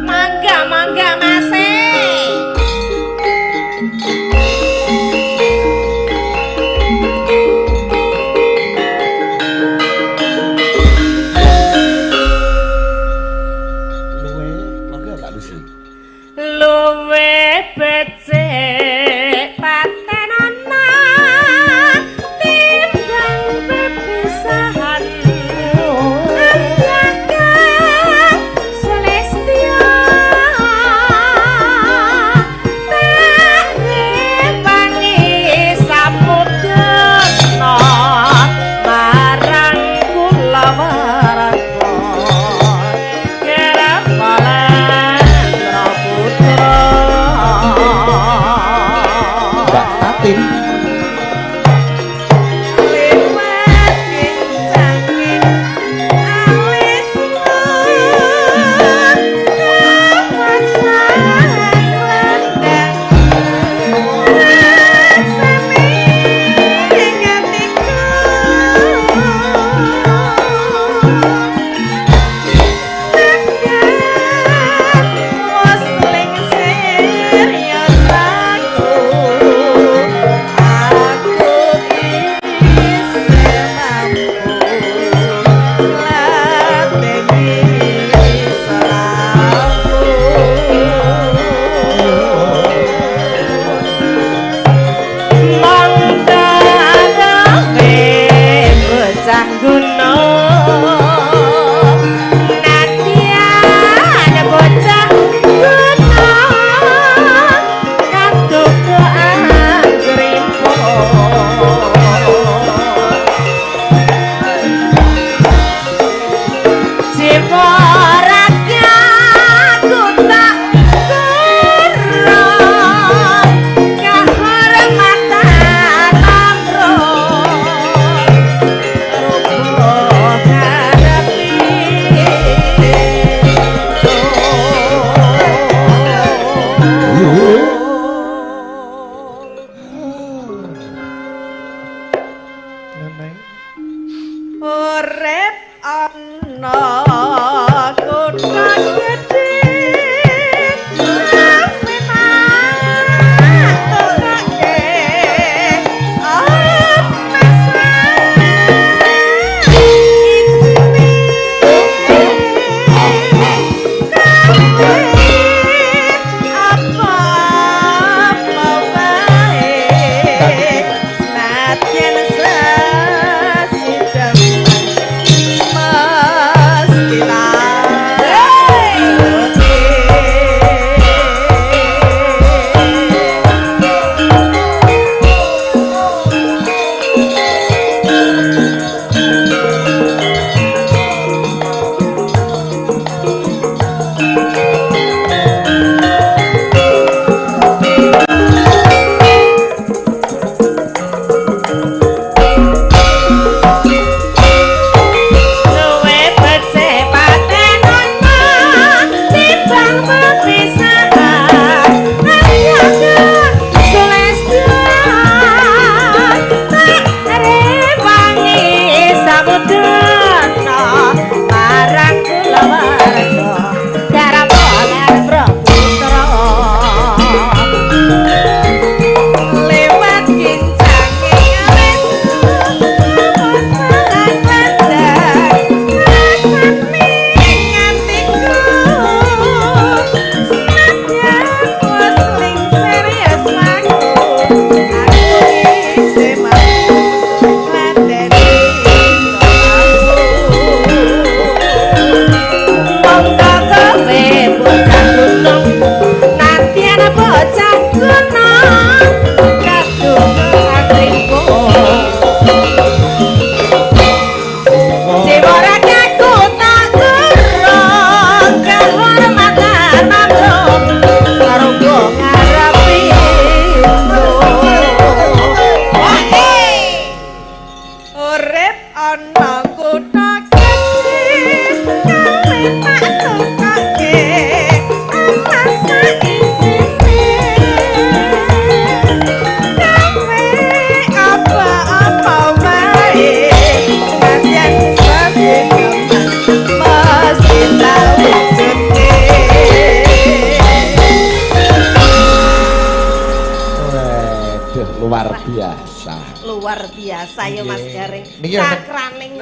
Mangga mangga Mase. Luwe, mangga Mbak Lucy. Luwe becik patenana timbang pepisahan. Ambyaka Celestia tak ngewangi samudana marang kula warga Kerapalan putra. Mbak Tatin. Lewat kincanging alismu kawasan landang rasane ing atiku. Senadyan wis lingsir ya aku, aku isih mampu ngladeni selaku. Mong dadawe bocah gunung, nadyan bocah gunung kaduka anggripun. Jiwa rakyatku tak kurang kahormatan amro rupa ngadepi. Neneng. Urip ana kutha gedhe rame maturake isine kabeh apa-apa wae senadyan sesidem mesti. Luar biasa ya Mas Gareng. Cakraning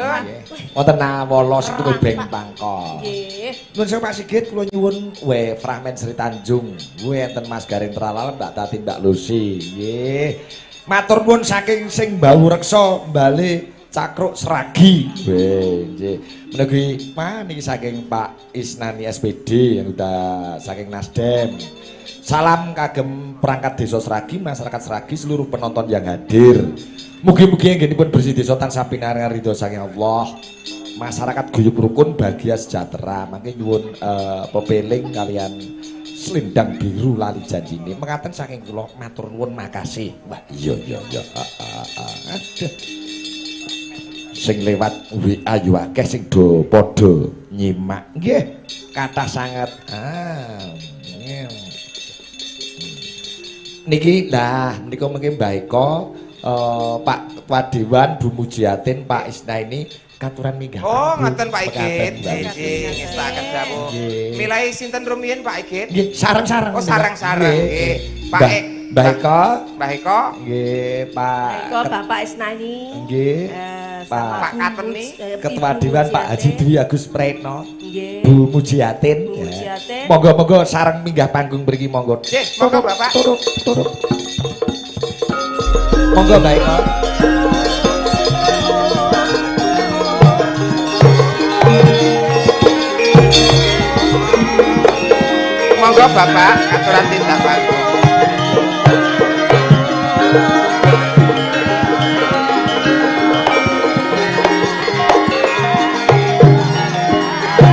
wonten nawala sing tebeng pangkol. Nggih. Nuwun sewu Pak Sigit, kula nyuwun we fragmen Sri Tanjung. Wonten Mas Gareng Tralala, Mbak Tatin, Mbak Lucy. Nggih. Matur nuwun saking sing mbau reksa bale Cakruk Sragi. Weh, nggih. Menawi niki saking Pak Isnani SPD yang udah saking Nasdem. Salam kagem perangkat desa Sragi, masyarakat Sragi, seluruh penonton yang hadir. Mugi-mugi anggenipun bersih desa tansah pinaringan ridho saking Allah. Masyarakat guyub rukun, bahagia sejahtera. Mangke nyuwun pepeling kalian selendang biru lali janjine. Mekaten saking kula matur nuwun makasih. Wah, iya iya iya. Aduh. Sing lewat WA yo akeh sing do padha nyimak. Nggih, kathah sanget. Niki lah menika mengke Mbah Eko, Pak Ketua Dewan, Bu Mujiatin, Pak Isnaini katuran minggah. Oh, ngoten Pak Igit. Nggih, ngestakaken dawuh. Milai sinten rumiyin Pak Igit? Nggih, sareng-sareng. Oh, sareng-sareng nggih. Pak Mbah Eko, Mbah Eko. Nggih, Pak Eko, Bapak Isnaini. Nggih. Pak Kateni, Ketua Dewan Pak Haji Dwi Agus Preno. Nggih. Bu Mujiatin. Bu Mujiatin. Monggo-monggo sareng minggah panggung mriki monggo. Nggih, monggo Bapak. Turun, turun. Monggo Mbah Eko. Monggo Bapak aturan tindak panggung.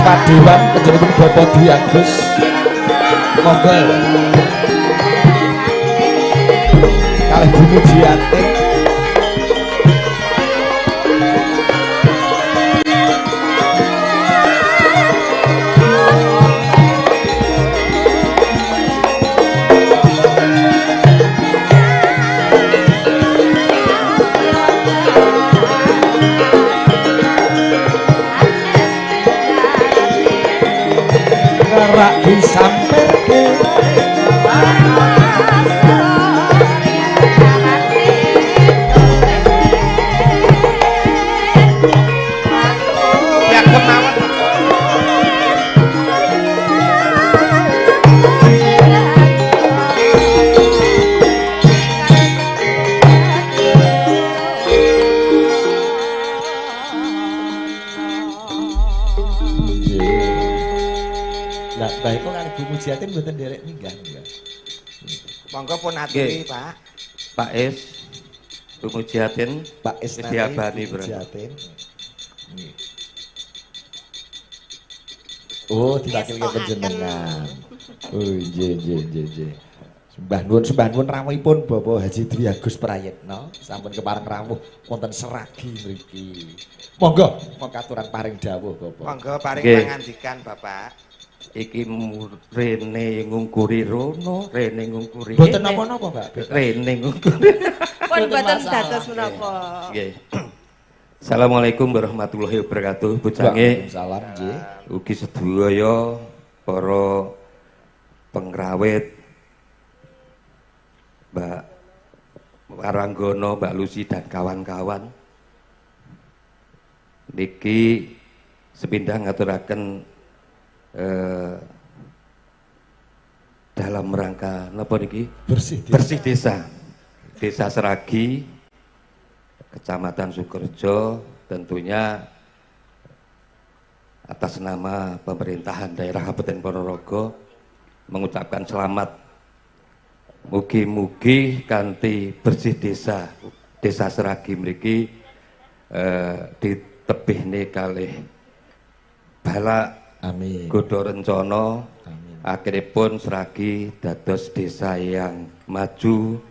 Pak Dewan panjenengan Bapak Dwi Agus. Monggo. Kalih Bu Mujiatin. Rak disamperke ya kemawon. Lah, Mbah Eko kali Bu Mujiatin mboten nderek minggah nggih. Monggo pun aturi, Pak. Pak Es, Bu Mujiatin, Pak Es Setiabani, Bu Mujiatin. Nggih. Oh, diwakilke panjenengan. Oh, nggih nggih nggih nggih. Sembah nuwun rawuhipun Bapak Haji Dwi Agus Prayitno sampun kepareng rawuh wonten Sragi mriki. Monggo monggo katuran paring dawuh Bapak. Monggo paring pangandikan Bapak. Iki rene ngungkuri rono, rene ngungkuri. Mboten napa-napa, Pak. Rene ngungkuri. Pun mboten dados menapa. Nggih. Assalamualaikum warahmatullahi wabarakatuh. Bujange. Waalaikumsalam nggih. Ugi sedaya para pengrawit Mbak Waranggono, Mbak Lucy dan kawan-kawan. Niki sepindah ngaturaken dalam rangka napa niki? Bersih desa. Bersih desa. Desa Sragi, Kecamatan Sukorejo, tentunya atas nama pemerintahan daerah Kabupaten Ponorogo mengucapkan selamat. Mugi-mugi kanthi bersih desa, Desa Sragi mriki ditebihne kalih balak. Amin. Godho rencana akhiripun Sragi dados desa yang maju,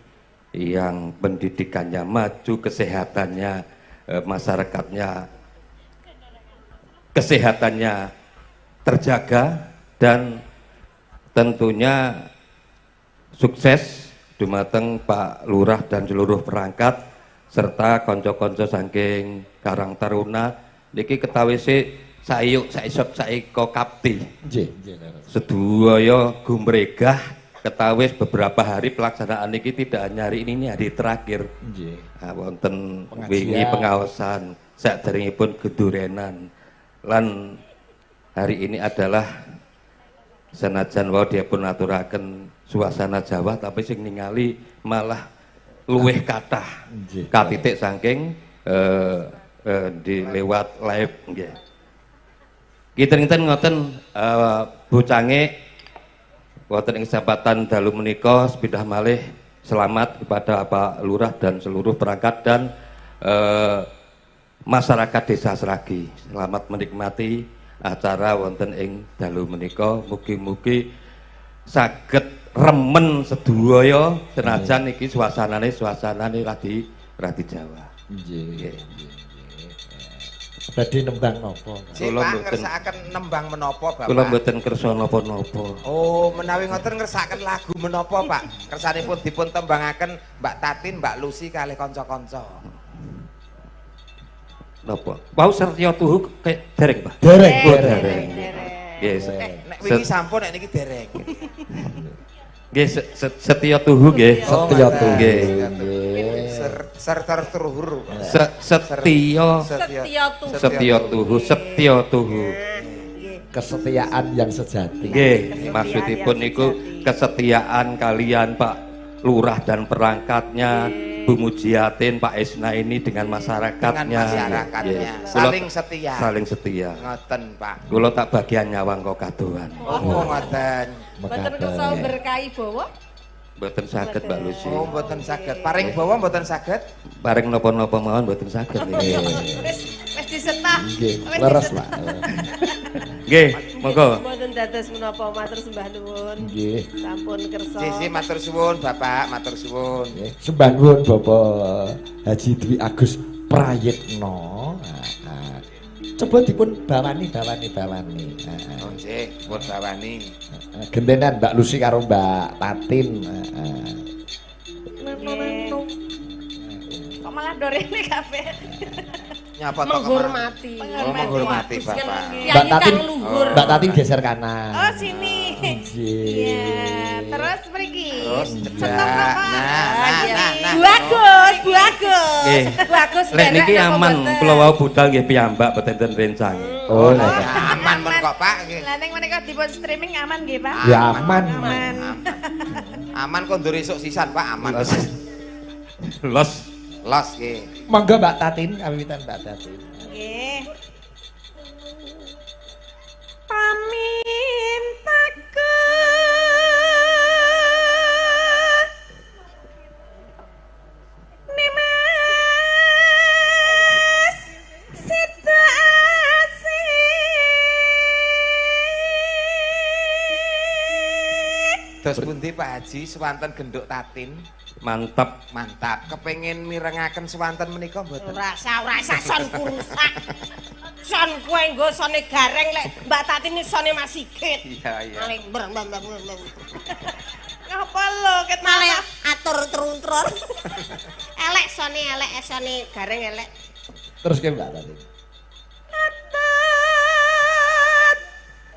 yang pendidikannya maju, kesehatannya masyarakatnya kesehatannya terjaga dan tentunya sukses dumateng Pak Lurah dan seluruh perangkat serta konco-konco saking Karang Taruna niki ketawise saiyuk saisop saiko kapti. Nggih, nggih. Sedaya gumregah Ketawis beberapa hari pelaksanaan niki tidak hanya hari ini, hari terakhir. Nggih. Wonten wingi pengaosan saderengipun gedurenan. Lan hari ini adalah senajan wau dipun aturaken suasana Jawa tapi sing ningali malah luwih kathah. Katitik saking di lewat live nggih. Kinten-kinten ngoten bocange wonten ing kesempatan dalu menika sepindah malih selamat kepada Pak Lurah dan seluruh perangkat dan masyarakat Desa Sragi. Selamat menikmati acara wonten ing dalu menika. Mugi-mugi saged remen sedaya senajan iki suasanane radi Jawa. Nggih. Badhe nembang napa? Kula mboten ngersakaken nembang menapa, Bapak? Kula mboten kersa napa-napa. Oh, menawi ngoten ngersakaken lagu menapa, Pak? Kersanipun dipun tembangaken Mbak Tatin, Mbak Lucy kalih kanca-kanca. Napa? Wau Setya Tuhu dereng, Pak? Dereng, dereng. Nggih, nek wingi sampun nek niki dereng. Nggih, Setya Tuhu nggih. Setya Tuhu nggih. Serter-terhur. Setya Setya Tuhu, Setya Tuhu. Kesetiaan yang sejati. Nggih, maksudipun niku kesetiaan kalian Pak Lurah dan perangkatnya, Bu Mujiatin, Pak Esna ini dengan masyarakatnya. Dengan masyarakatnya. Saling setia. Saling setia. Ngoten, Pak. Kula tak bagian nyawang kok kadohan. Oh, ngoten. Mboten kersa berkahi bawa? Mboten saged Mbak Lucy. Oh, mboten saged. Paring bawa mboten saged? Paring napa-napa mawon mboten saged niki. Wis wis disetah. Nggih, leres, Pak. Nggih, monggo. Mboten dados menapa matur sembah nuwun. Nggih. Sampun kersa. Nggih, matur suwun Bapak, matur suwun. Nggih. Sembah nuwun Bapak Haji Dwi Agus Prayitno. Coba dipun bawani. Oh nggih, pun bawani. Gentenan Mbak Lucy karo Mbak Tatin. Kok malah dorene kabeh. Nyapa to? Menghormati. Oh, menghormati Bapak. Mbak Tatin, Mbak Tatin geser kanan. Oh, sini. Iya, terus mriki. Terus cedak. Nah. Bu Agus, Bu Agus. Bu Agus. Lek niki aman, kula wau budal nggih piyambak boten enten rencang. Oh, aman men kok, Pak. Lah ning menika dipun streaming aman nggih, Pak? Ya aman. Aman kok ndur esuk sisan, Pak, aman. Los. Los nggih. Monggo Mbak Tatin, kawitan Mbak Tatin. Nggih. Pamintaku Nimas Sita Asih. Dos pundi Pak Haji swanten genduk Tatin? Mantap, mantap. Kepengin mirengaken swanten menika mboten? Ora usah sonku rusak. Son kowe nggo sone gareng lek Mbak Tatin sone Mas Sigit. Iya, iya. Maling ber. Ngapa lho ket malah atur truntrun. Elek sone elek, sone gareng elek. Terus ke Mbak Tatin. Atat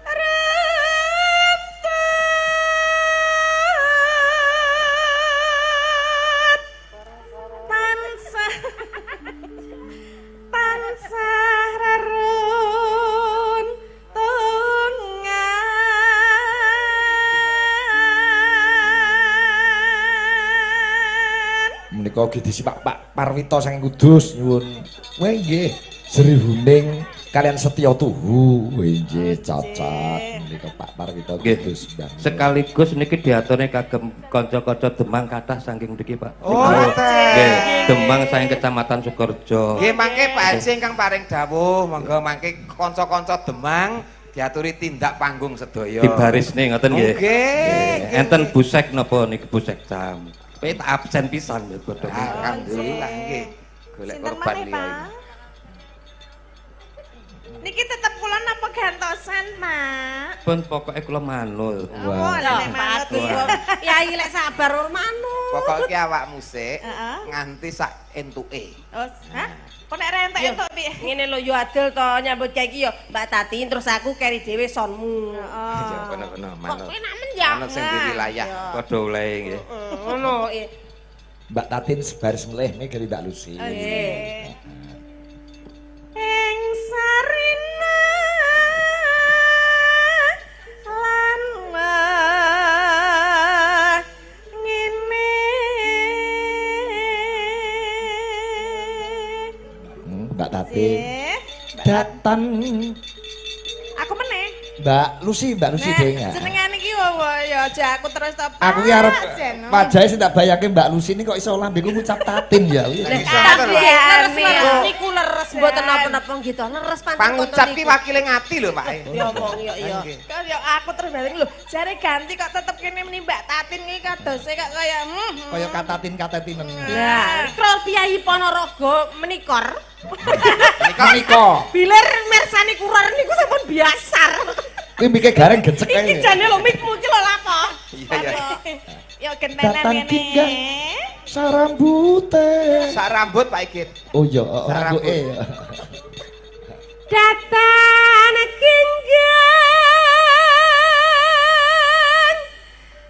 rentut tansah tansah rerun tungan. Menika ugi disimak Pak Parwito saking Kudus nyuwun. Weh nggih, Sri Huning kalian Setya Tuhu. Nggih, cocok menika Pak Parwito Kudus. Sekaligus niki diaturne kagem kanca-kanca Demang kathah saking mriki Pak. Oh, nggih, Demang saking Kecamatan Sukorejo. Nggih, mangke Pak Haji ingkang paring dawuh, monggo mangke kanca-kanca Demang diaturi tindak panggung sedaya. Dibarisne ngoten nggih. Nggih. Enten busek napa niki busek cam. Kowe tak absen pisan lho bodho. Alhamdulillah nggih. Golek korban liya iki. Niki tetep kula napa gantosan, Pak? Pun pokoke kula manut. Wah, nek manut. Yai lek sabar manut. Pokoke awakmu sik nganti sak entuke. Oh, hah? Kok nek rentek entuk piye? Ngene lho yo adil to nyambut gawe iki yo Mbak Tatin terus aku keri dhewe sonmu. Heeh. Ya kono-kono Kok manut. enak men ya. Manut sing di wilayah. Padha oleh nggih. Ngono. Mbak Tatin sebaris melih keri Mbak Lucy. Nggih. Ing sarina lan ngene. Mbak Tatin. Datan Aku meneh. Mbak Lucy, Mbak Lucy dhewe. Jenengane iki ya aja aku terus to. Aku ki arep wajahe sing tak bayangke Mbak Lucy ini kok iso lambeku ngucap Tatin ya. Tapi leres niku leres mboten napa-napa nggih to. Leres pancen. Pangucap ki wakile ngati lho, Pak. Diomong yo yo. Kok ya aku terus bareng lho, jare ganti kok tetep kene meni Mbak Tatin iki kadose kok kaya kaya katatin katatinen. Lah, krol piyayi Ponorogo menikor. Menika. Bilir mersani kuror niku sampun biasa. Kuwi mike gareng gecek kae. Iki jane lho mikmu iki lho lapo. Iya iya. Ya gentenan ngene. Sarambute. Sak rambut Pak Igit. Oh iya, rambuke. Datan genggang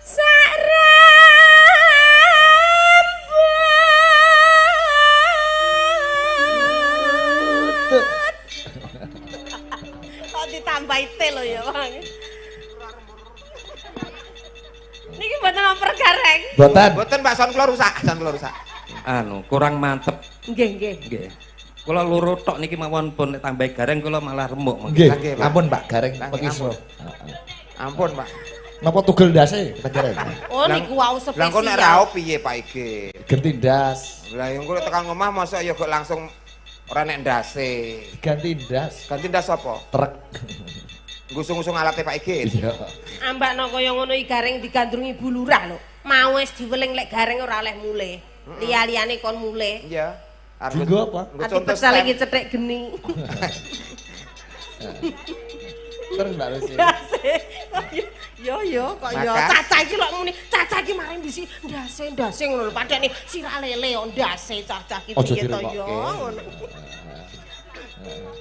sak rambut. Kok ditambahi T lho ya, Bang. Niki mboten oper gareng. Mboten. Mboten Pak, son kula rusak, son kula rusak. Anu, kurang mantep. Nggih, nggih. Nggih. Kula loro tok niki mawon pun nek tambahi gareng kula malah remuk. Nggih, ampun Pak, gareng pekisro. Ampun, Pak. Napa tugel ndase gareng? Oh niku wau spesial. Lah engko nek raup piye Pak Igit? Ganti ndas. Lah engko nek tekan omah mosok ya kok langsung ora nek ndase. Ganti ndas. Ganti ndas apa? Trek. Ngusung-usung alate Pak Igit. Iya. Ambakno kaya ngono iki gareng digandrungi Bu Lurah lho. Mau wis diweling lek gareng ora oleh mulih. Liya-liyane kon mulih. Iya. Dinggo apa? Ati pecel iki cethik geni. Terus Mbak Lucy. Yo yo kok yo caca iki lho muni caca iki maring bisi ndase ngono lho padane sirah lele kok ndase caca iki piye to yo ngono.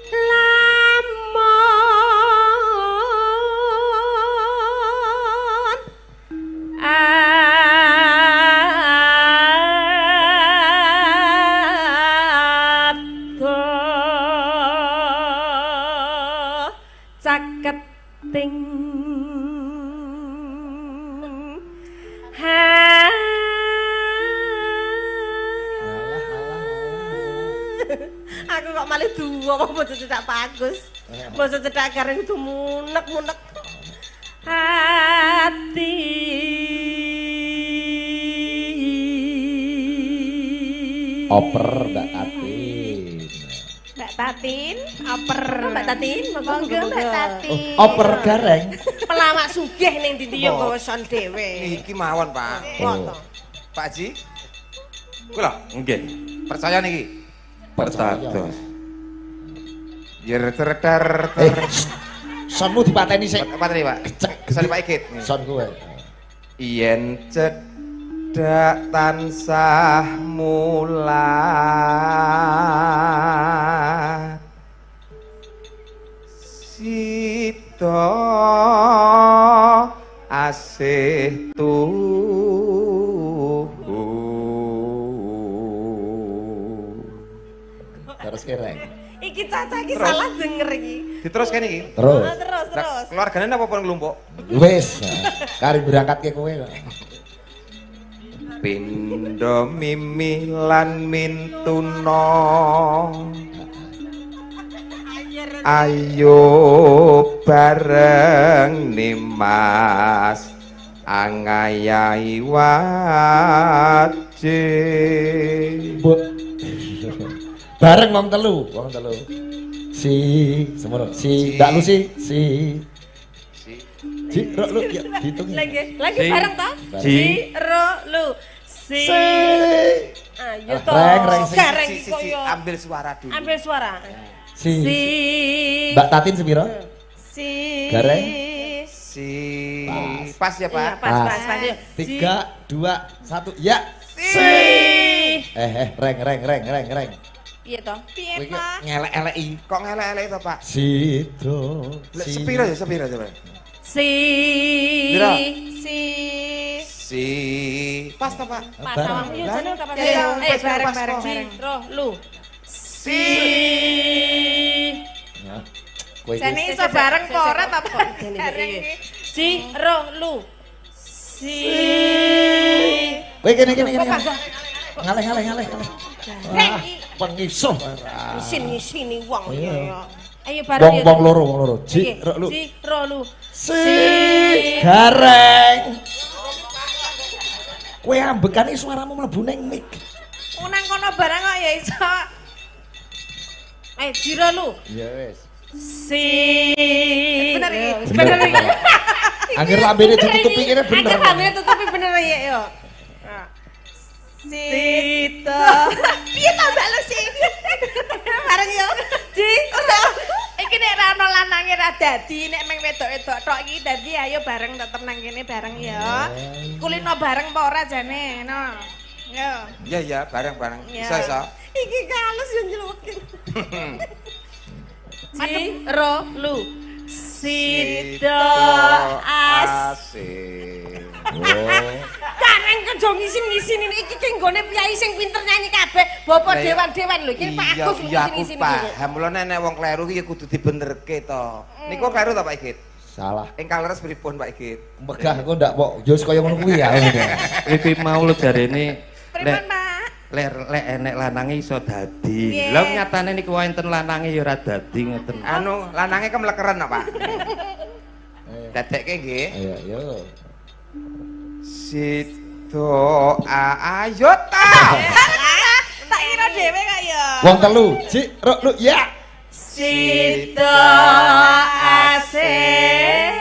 Lamun adoh caketing aku kok malah duwa apa bocah cedak bagus. Bocah cedak gareng itu munek-munek. Hati. Oper Mbak Tatin. Mbak Tatin, oper. Mbak Tatin, monggo Mbak Tatin. Oh, oper gareng. Pelawak sugih ning ndi yo nggawa son dhewe. Iki mawon, Pak. Oh. Pak Haji. Kula nggih. Percaya niki. Pertados. Yer ter ter. Sonmu dipateni sik. Pateni, Pak. Son Pak Igit. Son kowe. Yen cedhak tansah mulat sida asih tuhu. Terus kereng. Iki caca iki salah denger iki. Diteruskan iki. Terus. Terus terus. Keluargane napa pun nglumpuk? Wis. Kari berangkatke kowe kok. Pindha mimi lan mintuna. Ayo bareng Nimas angayahi wajib. Bareng wong telu, wong telu. Si, semono. Si, Mbak Lucy, si. Si. Si, ro, lu, ya, dihitung. Lagi, lagi bareng toh? Si, ro, lu. Si. Ayo toh. Reng, reng, si. Gareng si, si, si. Ambil suara dulu. Ambil suara. Si. Si. Mbak Tatin sepiro? Si. Gareng. Si. Pas. Pas ya, Pak? Iya, pas, pas, pas. 3 2 1 ya. Si. Reng reng reng reng reng. Piye to? Piye, Pak? Ngelek-eleki. Kok ngelek-eleki to, Pak? Sido. Sepiro ya, sepiro coba. Si. Si. Si. Pas to, Pak? Pas awakmu yo jane kapan. Bareng bareng bareng. Roh lu. Si. Jane iso bareng apa ora ta, Pak? Bareng iki. Si roh lu. Si. Kowe kene kene kene. Ngaleh ngaleh ngaleh. Pengisuh. Ngisin-ngisini wong ya. Ayo bareng. Wong loro, wong loro. Ji ro lu. Si ro lu. Si. Gareng. Kowe ambekane suaramu mlebu ning mic. Wong nang kono barang kok ya iso. Ayo ji ro lu. Ya wis. Si. Bener iki. Bener iki. Angger lambene ditutupi kene bener. Angger lambene tutupi bener ya yo. Sito. Piye ta Mbak Lucy? Bareng yo. Ji, kok iki nek ra ono lanange ra dadi, nek meng wedok-wedok tok iki dadi ayo bareng tetep nang kene bareng ya. Kulino bareng apa ora jane, no. Yo. Iya ya, bareng-bareng. Iso iso. Iki kalus yo nyelukin. Ji ro lu. Sito asih. Gareng kejo ngisin-ngisini iki ki nggone piyai sing pinter nyanyi kabeh, bapak dewan-dewan lho iki Pak Agus ngisin-ngisini. Iya, aku paham. Mula nek wong kleru iki ya kudu dibenerke to. Niku kleru ta Pak Igit? Salah. Ingkang leres pripun Pak Igit? Megah aku ndak kok ya wis kaya ngono kuwi ya. Iki mau lho jarene. Pripun, Pak? Lek enek lanange iso dadi. Lha nyatane niku wonten lanange ya ora dadi ngoten. Anu, lanange kemlekeren kok, Pak. Dadekke nggih. Ayo, ayo. Sido ayo ta. Tak kira dhewe kok ya. Wong telu, Ji, ro lu ya. Sido asih.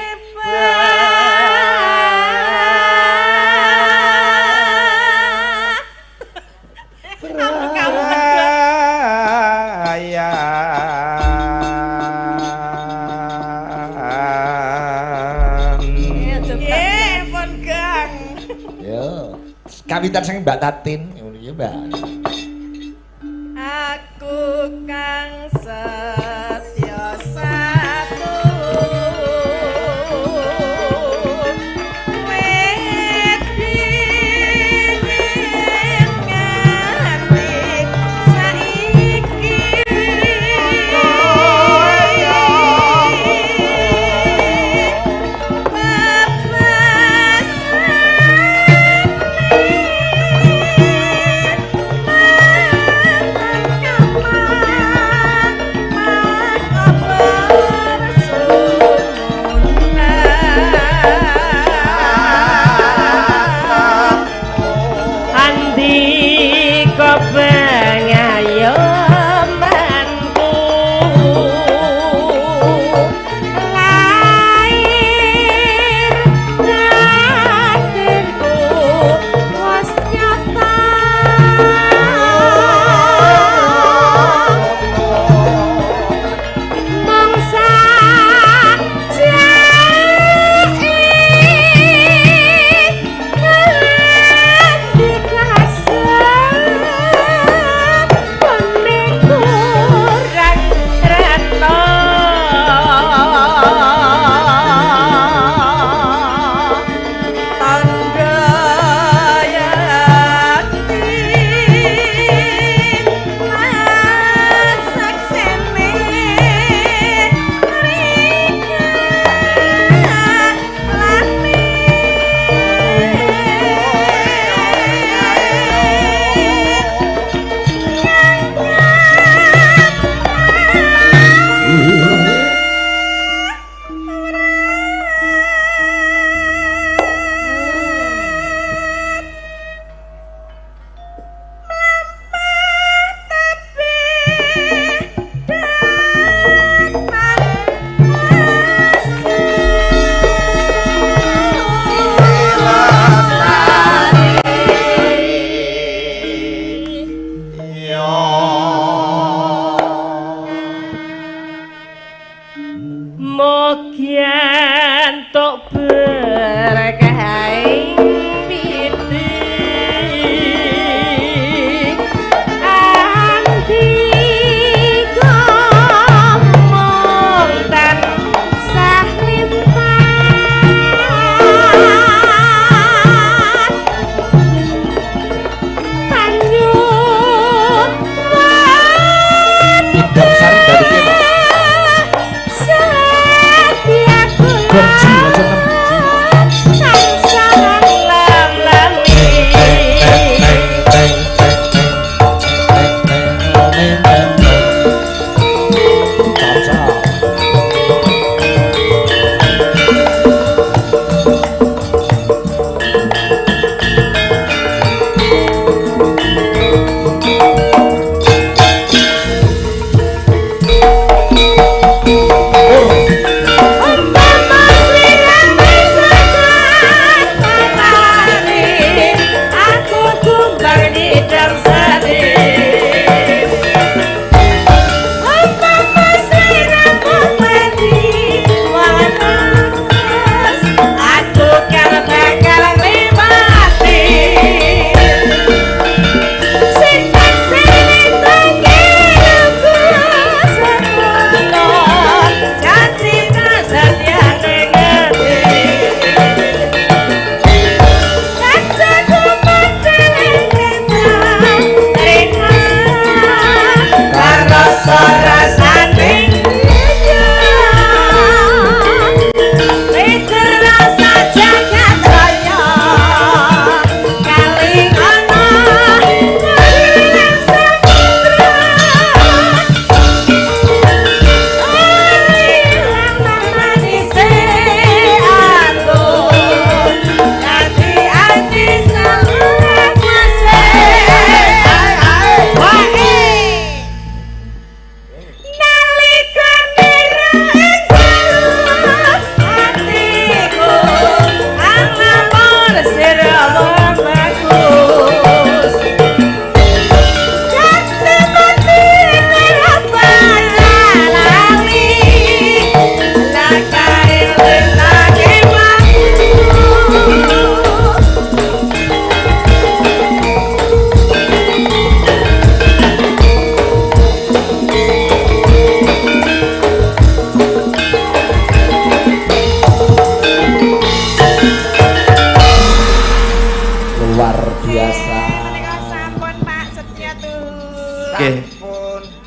Kawitan sing Mbak Tatin, ngono ya Mbak. Aku kang setya satu wit bingit nganti saiki. Bapak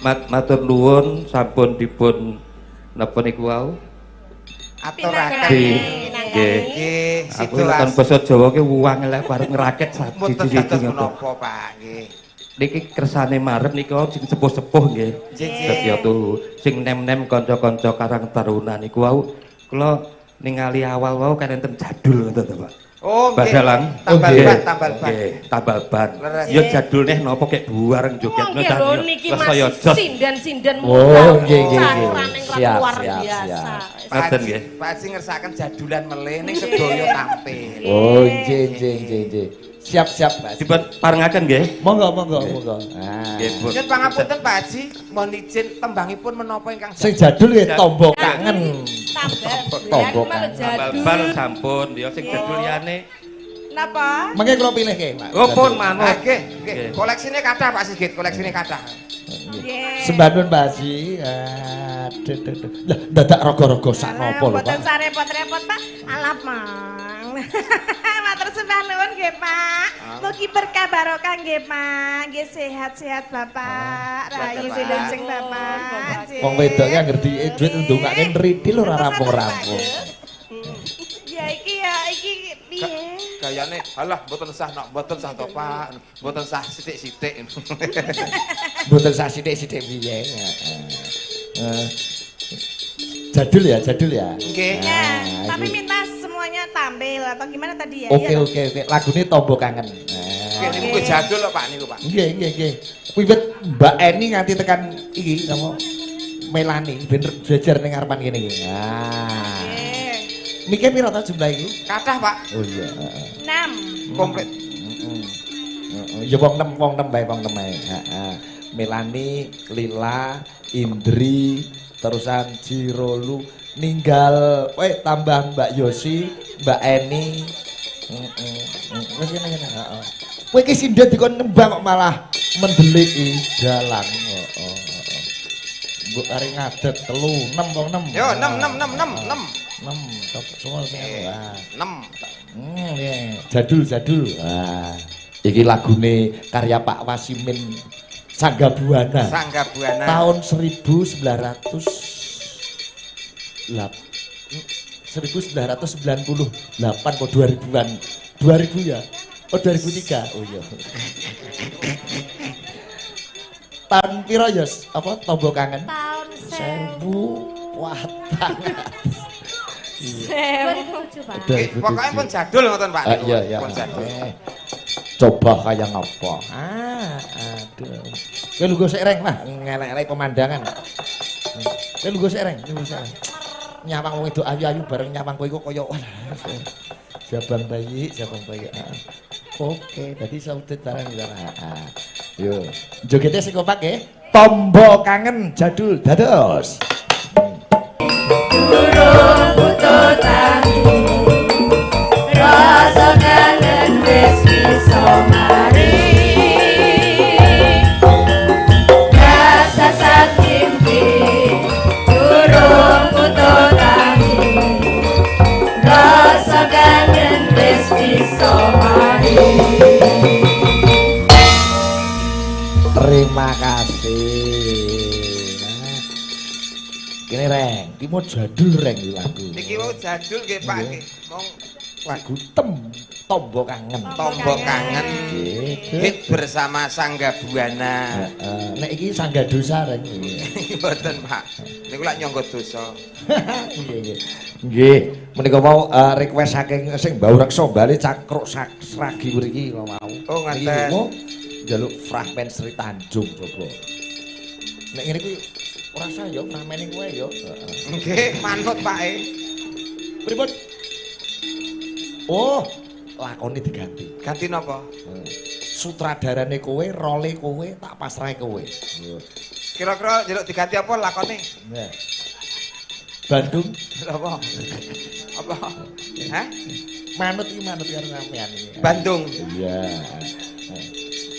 Matur nuwun sampun dipun napa niku wau? Aturaken. Nggih. Nggih, Aku lakon basa Jawa ki wangel bareng ngraket Mboten siji-siji dados ngoten. menapa, Pak, nggih. Niki kersane marep niku sing sepuh-sepuh nggih. Nggih. Setya sing nem-nem kanca-kanca Karang Taruna niku wau kula ningali awal wau kan enten jadul ngoten to, Pak. Oh, nggih. Badalang. Tambal ban, tambal ban. Nggih, tambal ban. Leres. Ya jadul neh napa kek buareng jogetno Wong ta. lho niki Saya masih jos. sinden-sinden Oh, nggih, nggih, nggih. Siap, Siap, luar siap, biasa. siap. Pak Ngoten Haji, nggih. Pak Haji ngersakaken jadulan melih ning sedaya tampil. Oh, nggih, nggih, nggih, nggih. Siap, siap, Pak. Dipun parengaken nggih. Monggo, monggo, monggo. Ah. Nggih, Bu. Nyuwun pangapunten Pak Haji, mohon izin tembangipun menapa ingkang Sing jadul nggih tombo kangen. Tambal. Tombo Malah kangen. Tambal jadul. ban sampun ya sing jadul liyane. Napa? Mengke kula pilihke, Pak. Oh, pun manut. Ah, nggih, nggih. Nggih. Koleksine kathah Pak Sigit, koleksine kathah. Nggih. Sembah nuwun Pak Haji. Aduh, aduh, aduh. Lah dadak raga-raga sak napa lho, Mboten Pak. usah repot-repot, Pak. Alap, Mang. Matur sembah nuwun nggih, Pak. Mugi berkah barokah nggih, Pak. Nggih sehat-sehat Bapak. Rahayu Pak. wilujeng Bapak. Nggih. Wong wedok ki anggere dikek dhuwit ndongake nritil ora rampung-rampung. Ya iki ya iki piye? Gayane alah mboten sah nok, mboten sah to Pak, mboten sah sithik-sithik. Mboten sah sithik-sithik piye. Heeh. Jadul ya, jadul ya. Nggih. Ya, Nah, tapi iki. minta semuanya tampil atau gimana tadi ya? Oke, Iya, oke, oke. Lagune Tombo Kangen. Nggih niku nggih jadul lho Pak niku Pak. Nggih, nggih, nggih. Wiwit Mbak Eni nganti tekan iki sapa Melani ben jejer ning ngarepan kene iki. Nah. Nggih. Mike piro ta jumlah iki? Kathah Pak, Oh iya, heeh. 6. komplit. Heeh. Heeh. Ya wong 6, wong 6 bae, wong 6 bae. Heeh. Melani, Lila, Indri, terusan Jirolu ninggal tambah Mbak Yosi, Mbak Eni. Heeh. Wis kene kene, heeh. Kowe iki sinden dikon nembang kok malah mendeliki dalang. Heeh, heeh. Mbok arep ngadeg 3 6 wong 6. Yo 6 6 6 6 6. 6 top semua sing anu. Ah. 6. Iya. Jadul jadul. Wah, iki lagune karya Pak Wasimin Sanggabuana. Sanggabuana. Tahun 1998 atau 2000-an. 2000 ya? Oh 2003. Oh iya. Tahun piro Yos? Apa Tombo Kangen? Tahun 1000 watang. 2007, Pak. Nggih, pokoke pun jadul ngoten Pak niku. Iya, iya. Pun jadul. Coba kaya ngapa? Ah, aduh. Kowe lungguh sik reng lah, ngelek-elek pemandangan. Kowe lungguh sik reng, lungguh sik. Nyawang wong wedok ayu-ayu bareng nyawang kowe iku kaya walah. Jabang bayi, jabang bayi. Oke, dadi saudut bareng bareng. Yo, jogete sing kompak nggih. Tombo Kangen jadul dados. Durung butuh tangi, rasa kangen wis bisa mari. Rasa satimpi, durung butuh tangi, rasa kangen wis bisa mari. Terima kasih. Nah, kene reng, iki mau jadul reng iki lagu. Niki wau jadul nggih Pak nggih. Mong Lagu Tombo Kangen. Tombo Kangen. Nggih. Hit bersama Sanggabuana. Heeh. Nek iki Sangga Dosa reng. Mboten Pak. Niku lak nyangga dosa. Nggih, nggih. Nggih, menika mau request saking sing Mbau Reksa Bali Cakruk Sragi mriki mau. Oh, ngaten. Niki mau njaluk fragmen Sri Tanjung coba. Nek ngene kuwi ora usah ya fragmene kowe ya. Heeh. Nggih, manut Pak e. Pripun? Oh, lakone diganti. Ganti napa? Sutradarane kowe, role kowe, tak pasrahe kowe. Kira-kira njaluk diganti apa lakone? Nah. Bandung Apa? Apa? Hah? manut iki manut karo sampean iki. Bandung. Iya.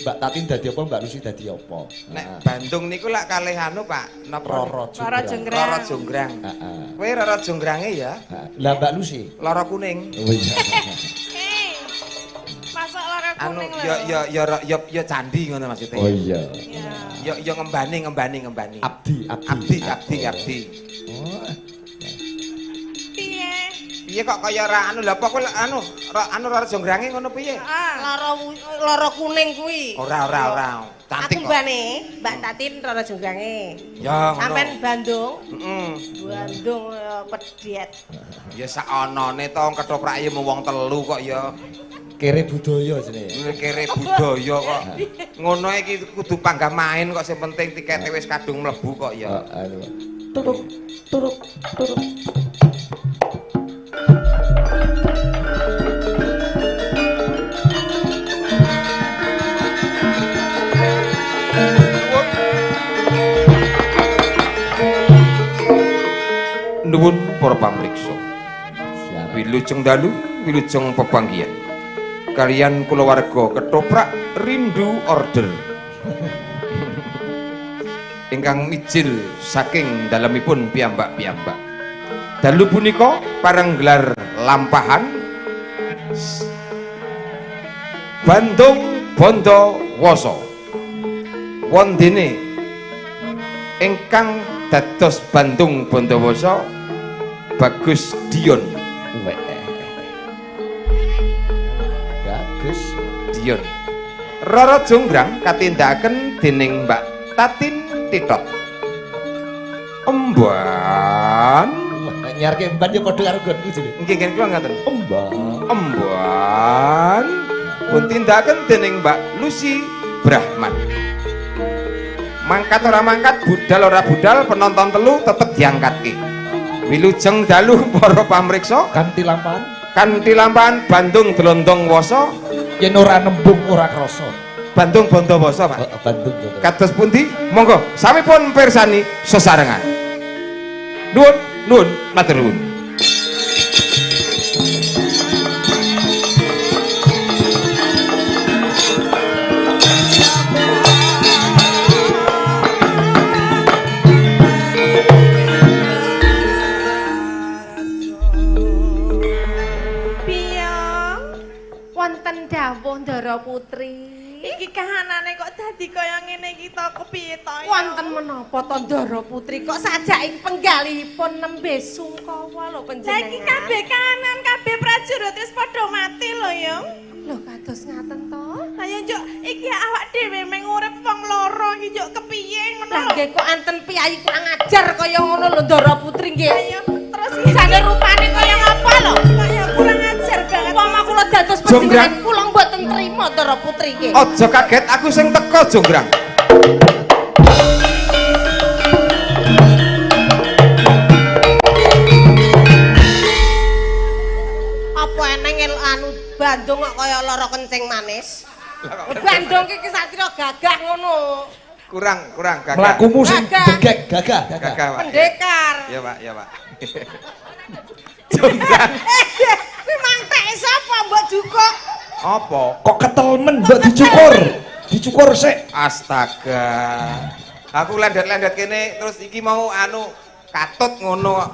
Mbak Tatin dadi apa, Mbak Lucy dadi apa? Nek Bandung niku lak kalih anu Pak, napa? Roro Roro Jonggrang. Roro Jonggrang. Heeh. Kowe Roro Jonggrange ya? Lah Mbak Lucy. Loro kuning. Oh iya. Masuk loro kuning. Anu kuning lho. ya ya ya ya ya candi ngono maksudnya. Oh iya. Ya ya ngembani ngembani ngembani. Abdi, abdi. Abdi abdi abdi. Oh. Piye? Piye kok kaya ora anu lha apa kowe anu anu ora jonggrange ngono piye? Lara lara kuning kuwi. Ora ora ora. Cantik aku kok. mbane Mbak Tatin Rara Jonggrange. Ya ngono. Sampeyan Bandung. Heeh. Bandung ya pedet. Ya sakonone to ketoprak ya mung wong telu kok ya. Kere budaya jenenge. Kere budaya kok. Ngono iki kudu panggah main kok sing penting tikete wis kadung mlebu kok ya. Heeh. Turuk turuk turuk. Nuwun para pamriksa. Wilujeng dalu, wilujeng pepanggihan. Kalian kulawarga ketoprak rindu order. Ingkang mijil saking dalemipun piyambak-piyambak. Dalu punika pareng gelar lampahan Bandung Bondowoso. Wondene ingkang dados Bandung Bondowoso Bagus Dion. Bagus Dion. Rara Jonggrang katindakaken dening Mbak Tatin Titot. Emban. Nyarke emban ya padha karo nggonku jenenge. Nggih nggih kula ngaten. Emban. Emban pun tindakaken dening Mbak Lucy Brahman. Mangkat ora mangkat, budal ora budal, penonton telu tetep diangkatke. Wilujeng dalu para pamriksa kanthi lampahan kanthi lampahan Bandung Dlondong Woso yen ora nembung ora krasa. Bandung Bondowoso, Pak. Bandung Bondowoso. Kados pundi? Monggo sami pun pirsani sesarengan. Nuwun, nuwun, matur nuwun. Wonten dawuh Ndara Putri. Iki kahanane kok dadi kaya ngene iki to kepiye to? Wonten menapa to Ndara Putri kok sajake penggalihipun nembe sungkawa lho panjenengan. Lah iki kabeh kahanan kabeh prajurit wis padha mati lho ya. Lho kados ngaten to? Lah ya njuk iki awak dhewe mung urip wong loro iki njuk kepiye ngono lho. Lah lho nggih kok anten piyayi kurang ajar kaya ngono lho Ndara Putri nggih. Lah ya terus jane rupane kaya ngapa lho? Kaya kurang ajar banget. Umpama kula dados panjenengan kula mboten trima Ndara Putri nggih. Aja kaget aku sing teka Jonggrang. Apa eneng anu Bandung kok kaya lara kencing manis? Bandung iki satria gagah ngono. Kurang, kurang gagah. Mlakumu sing degek gagah, gagah. Gagah, Pak. Pendekar. Ya, Pak, ya, Pak. Jonggrang. Kuwi mangteke sapa mbok jukuk? Apa? Kok ketel men mbok dicukur? Dicukur sik. Astaga. Aku lendet-lendet kene terus iki mau anu katut ngono kok.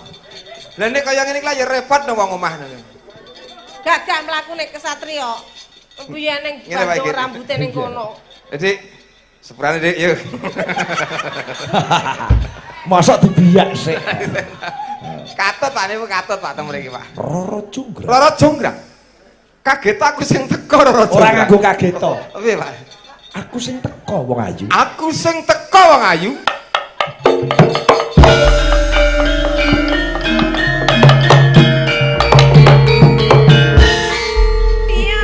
Lah nek kaya ngene iki lah ya repot no wong omah. Gagah mlakune kesatria. Piye ning Bandung rambute ning kono. Dik, sepurane Dik yuk. Mosok dibiyak sik. Katut Pak niku katut Pak teng mriki Pak. Rara Jonggrang. Rara Jonggrang. Kaget aku sing teko Rara Jonggrang. Ora nganggo kaget to. Piye Pak? Aku sing teko wong ayu. Aku sing teko wong ayu. Iya.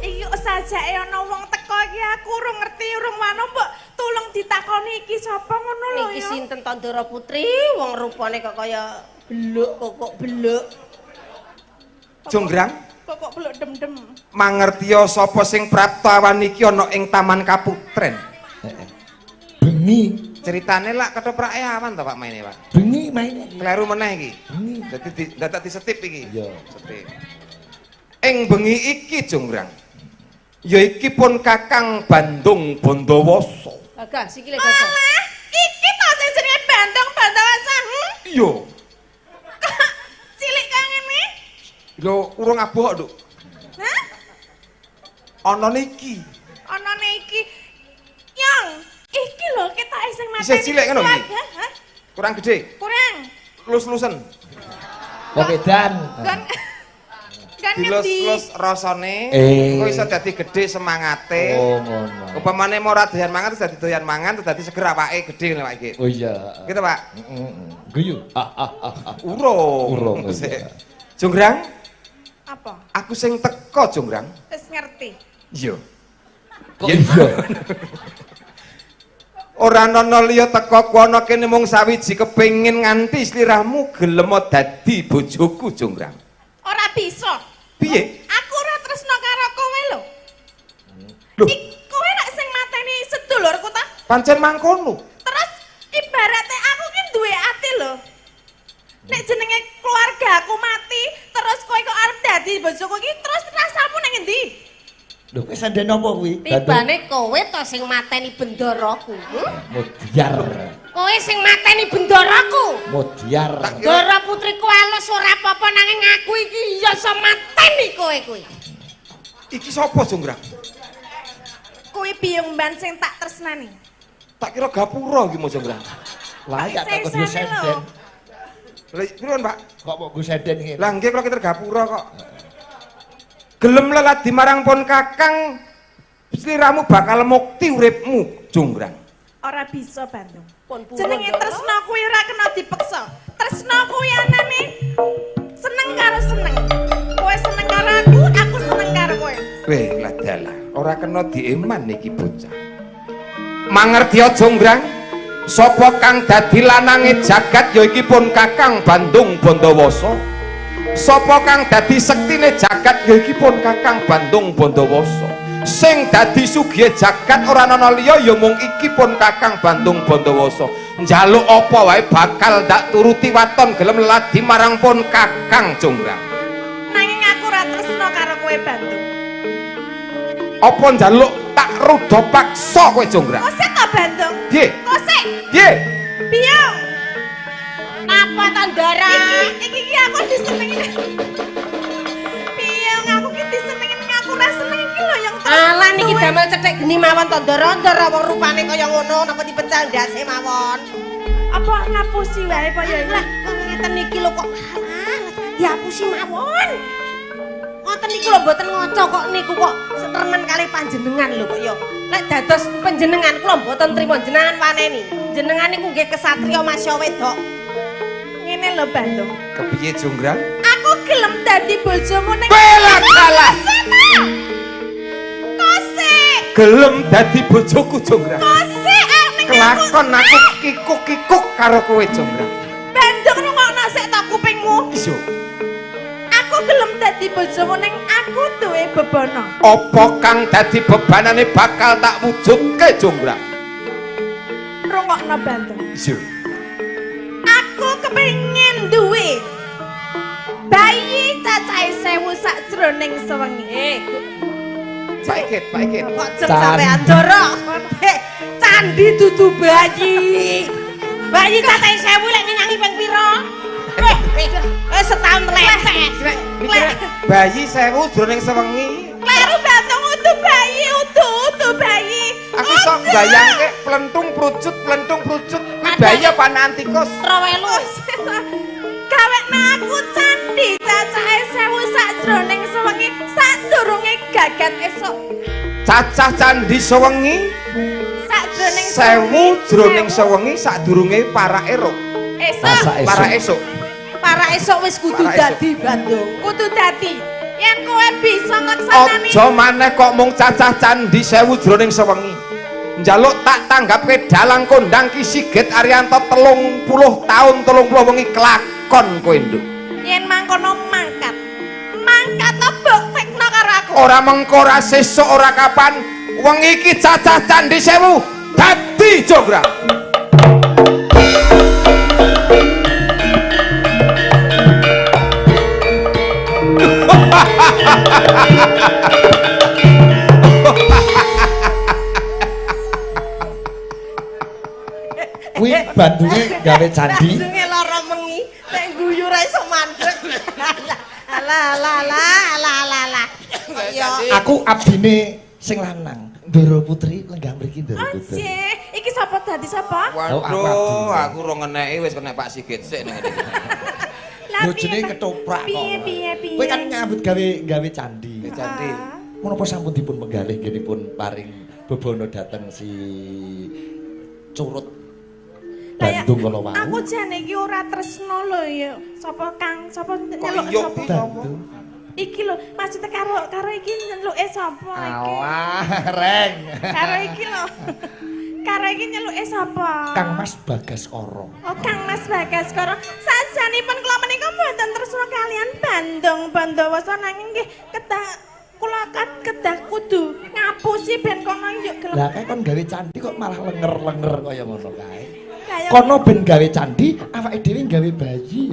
Iki kok sajake ana wong teko iki aku urung ngerti urung wano mbok tulung ditakoni iki sapa ngono lho Iki ya. sinten to Ndara Putri wong rupane kok kaya beluk kokok beluk. Jonggrang Kokok beluk dem-dem. Mangertiya sapa sing prapta awan iki ana ing Taman Kaputren. Bengi Ceritane lak ketoprake awan to Pak maine Pak. Bengi maine. Kleru meneh iki. Bengi. Dadi dadak disetip iki. Iya. Setip. Ing bengi iki Jonggrang. Ya iki pun Kakang Bandung Bondowoso. Gagah sikile gagah. Alah, iki to sing jenenge Bandung Bondowoso. Iya. Kok cilik kaya ngene? Lho urung aboh, Nduk. Hah? Ana niki. Ana niki. Yang iki lho ketoke sing mateni. Isih cilik ngono iki. Kurang gede. Kurang. Lus-lusen. Wong edan. Kan dilus-lus rasane, engko iso dadi gedhe semangate. Oh ngono. Upamane ora doyan mangan terus dadi doyan mangan terus dadi seger awake gedhe lho Pak iki. Oh iya. Gitu Pak. Heeh. Guyu. Urung. Urung. Jonggrang? Apa? Aku sing teko Jonggrang. Wis ngerti. Iya. Kok iya? Ora ana liya teko kono kene mung sawiji kepengin nganti sliramu gelem dadi bojoku Jonggrang. Ora bisa. Piye? Aku ora tresno karo kowe lho. Lho, kowe rak sing mateni sedulurku ta? Pancen mangkono. Terus ibarate aku ki duwe ati lho. Nek jenenge keluarga aku mati, terus kowe kok arep dadi bojoku ki terus rasamu nang endi? Lho, kowe sanden apa kuwi? Tibane kowe to sing mateni bendaraku. Mudyar. Kowe sing mateni bendaraku. Mudyar. Ndara putriku alus ora apa-apa nanging aku iki ya iso mateni kowe kuwi. Iki sapa Jonggrang? Kuwi biyung mban sing tak tresnani. Tak kira gapura iki mo Jonggrang. Lah ya tak kudu senden. Lha pripun Pak? Kok mbok go senden ngene? Lah nggih kula kira gapura kok. Gelem leladi marang pon kakang sliramu bakal mukti uripmu Jonggrang. Ora bisa Bandung. Jenenge tresna kuwi ora kena dipeksa. Tresna kuwi anane seneng karo seneng. Kowe seneng karo aku, aku seneng karo kowe. Weh ladalah, ora kena dieman iki bocah. Mangertiya Jonggrang, sapa kang dadi lanange jagat ya iki pun Kakang Bandung Bondowoso. Sapa kang dadi sektine jagat ya iki pun Kakang Bandung Bondowoso. Sing dadi sugihe jagat ora ana liya ya mung iki pun Kakang Bandung Bondowoso. Njaluk apa wae bakal ndak turuti waton gelem ladi marang pun Kakang Jonggrang. Nanging aku ora tresno karo kowe Bandung. Apa njaluk tak ruda paksa kowe Jonggrang? Kosek to Bandung? Piye? Kosek. Piye? Biyung. Napa to Ndara? Iki iki aku disenengi. Biyung aku ki disenengi aku ora seneng iki lho yang alah niki damel cethek geni mawon to Ndara, Ndara wong rupane kaya ngono napa dipecah ndase mawon. Apa ngapusi wae apa ya? Lah ngeten niki lho kok alah diapusi mawon. Ngoten niku lho mboten ngaca kok niku kok remen kalih panjenengan lho kok ya. Lek dados panjenengan kula mboten trima jenengan waneni. Jenengan niku nggih kesatriya masya wedok. Ngene lho Bandung. Kepiye Jonggrang? Aku gelem dadi bojomu ning Bela kalah. Kosek. Gelem dadi bojoku Jonggrang. Kosek ning kelakon aku kikuk-kikuk karo kowe Jonggrang. Bandung rungokno sik ta kupingmu. Iya. Aku gelem dadi bojomu ning aku duwe bebana. Apa kang dadi bebanane bakal tak wujudke Jonggrang. Rungokno Bandung. Iya. Aku kepengin duwe bayi cacahe 1000 sakjroning sewengi. Pak Ikit, Pak Ikit. Kok jeng sampean Ndara? Candi dudu bayi. Bayi cacahe 1000 lek nyanyi ping pira? Weh, setahun lecek. Bayi 1000 jroning sewengi. Kleru Bandung udu bayi, udu bayi. Aku iso mbayangke plentung prucut, plentung prucut. Kuwi bayi apa antikus? Trawelu. Gawekno aku candi cacahe 1000 sakjroning sewengi sadurunge gagat esuk. Cacah candi sewengi sakjroning 1000 jroning sewengi sadurunge para eruk. Esuk. Para esuk. Para esuk wis kudu dadi Bandung. Kudu dadi. Yen kowe bisa nglaksanani. Aja maneh kok mung cacah candi 1000 jroning sewengi. Njaluk tak tanggapke dalang kondang Ki Sigit Arianto 30 tahun 30 wengi kelakon kowe nduk. Yen mangkono mangkat. Mangkat mbok tekno karo aku. Ora mengko ora sesuk ora kapan wengi iki cacah candi 1000 dadi Jonggrang. Kuwi bandunge gawe candi. Bandunge lara mengi, nek guyu ra iso mandek. Alah alah alah alah alah. candi. Aku abdine sing lanang. Ndoro Putri lenggah mriki Ndoro Putri. Oje, iki sapa dadi sapa? Waduh, aku rong ngeneki wis kena Pak Sigit sik ning ngene. Lah Lho jenenge ketoprak kok. Piye piye piye. Kowe kan nyambut gawe gawe candi. Gawe candi. Menapa sampun dipun penggalih nggih paring bebana dhateng si Curut Lah ya, Bandung kala wau. Aku jane iki ora tresno lho ya. Sapa Kang? Sapa nyeluk iya, sapa? Bandung. Iki lho, maksudnya karo karo iki nyeluke sapa iki? Alah, reng. Karo iki lho. Karo iki nyeluke sapa? Kang Mas Bagaskara. Oh, Kang Mas Bagaskara. Sajanipun kula menika mboten tresna kalian Bandung Bandawasa nanging nggih kedah kula kat kedah kudu ngapusi ben kono yuk gelem. Lah kae kon gawe candi kok malah lenger-lenger kaya ngono kae. Lah ya- Kono ben gawe candi, awake dhewe gawe bayi.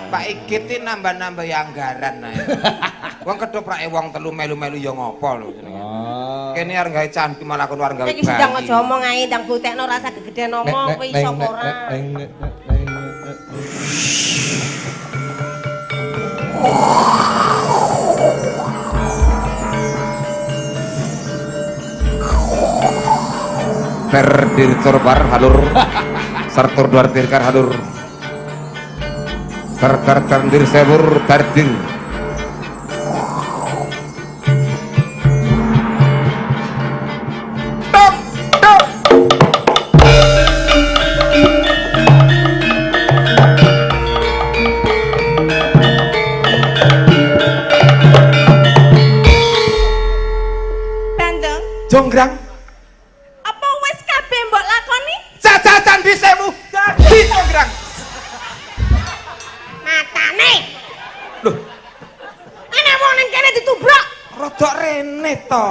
Pak Igit iki nambah-nambah anggaran ae. Wong ketoprake wong telu melu-melu ya ngopo lho jenenge. Oh. Kene arep gawe candi malah kono arep gawe Iki sedang bayi. aja omong ae ndang butekno rasa gegeden omong kowe iso apa ora. Terdir corbar halur. Sertur duar tirkar halur. Ter ter terdir sebur terdir. Tok tok. Bandung, Jonggrang. apa wis kabeh mbok lakoni? Cacah candi sewu dadi jonggrang. Matane. Loh, Ana wong ning kene ditubruk. rodok rene to.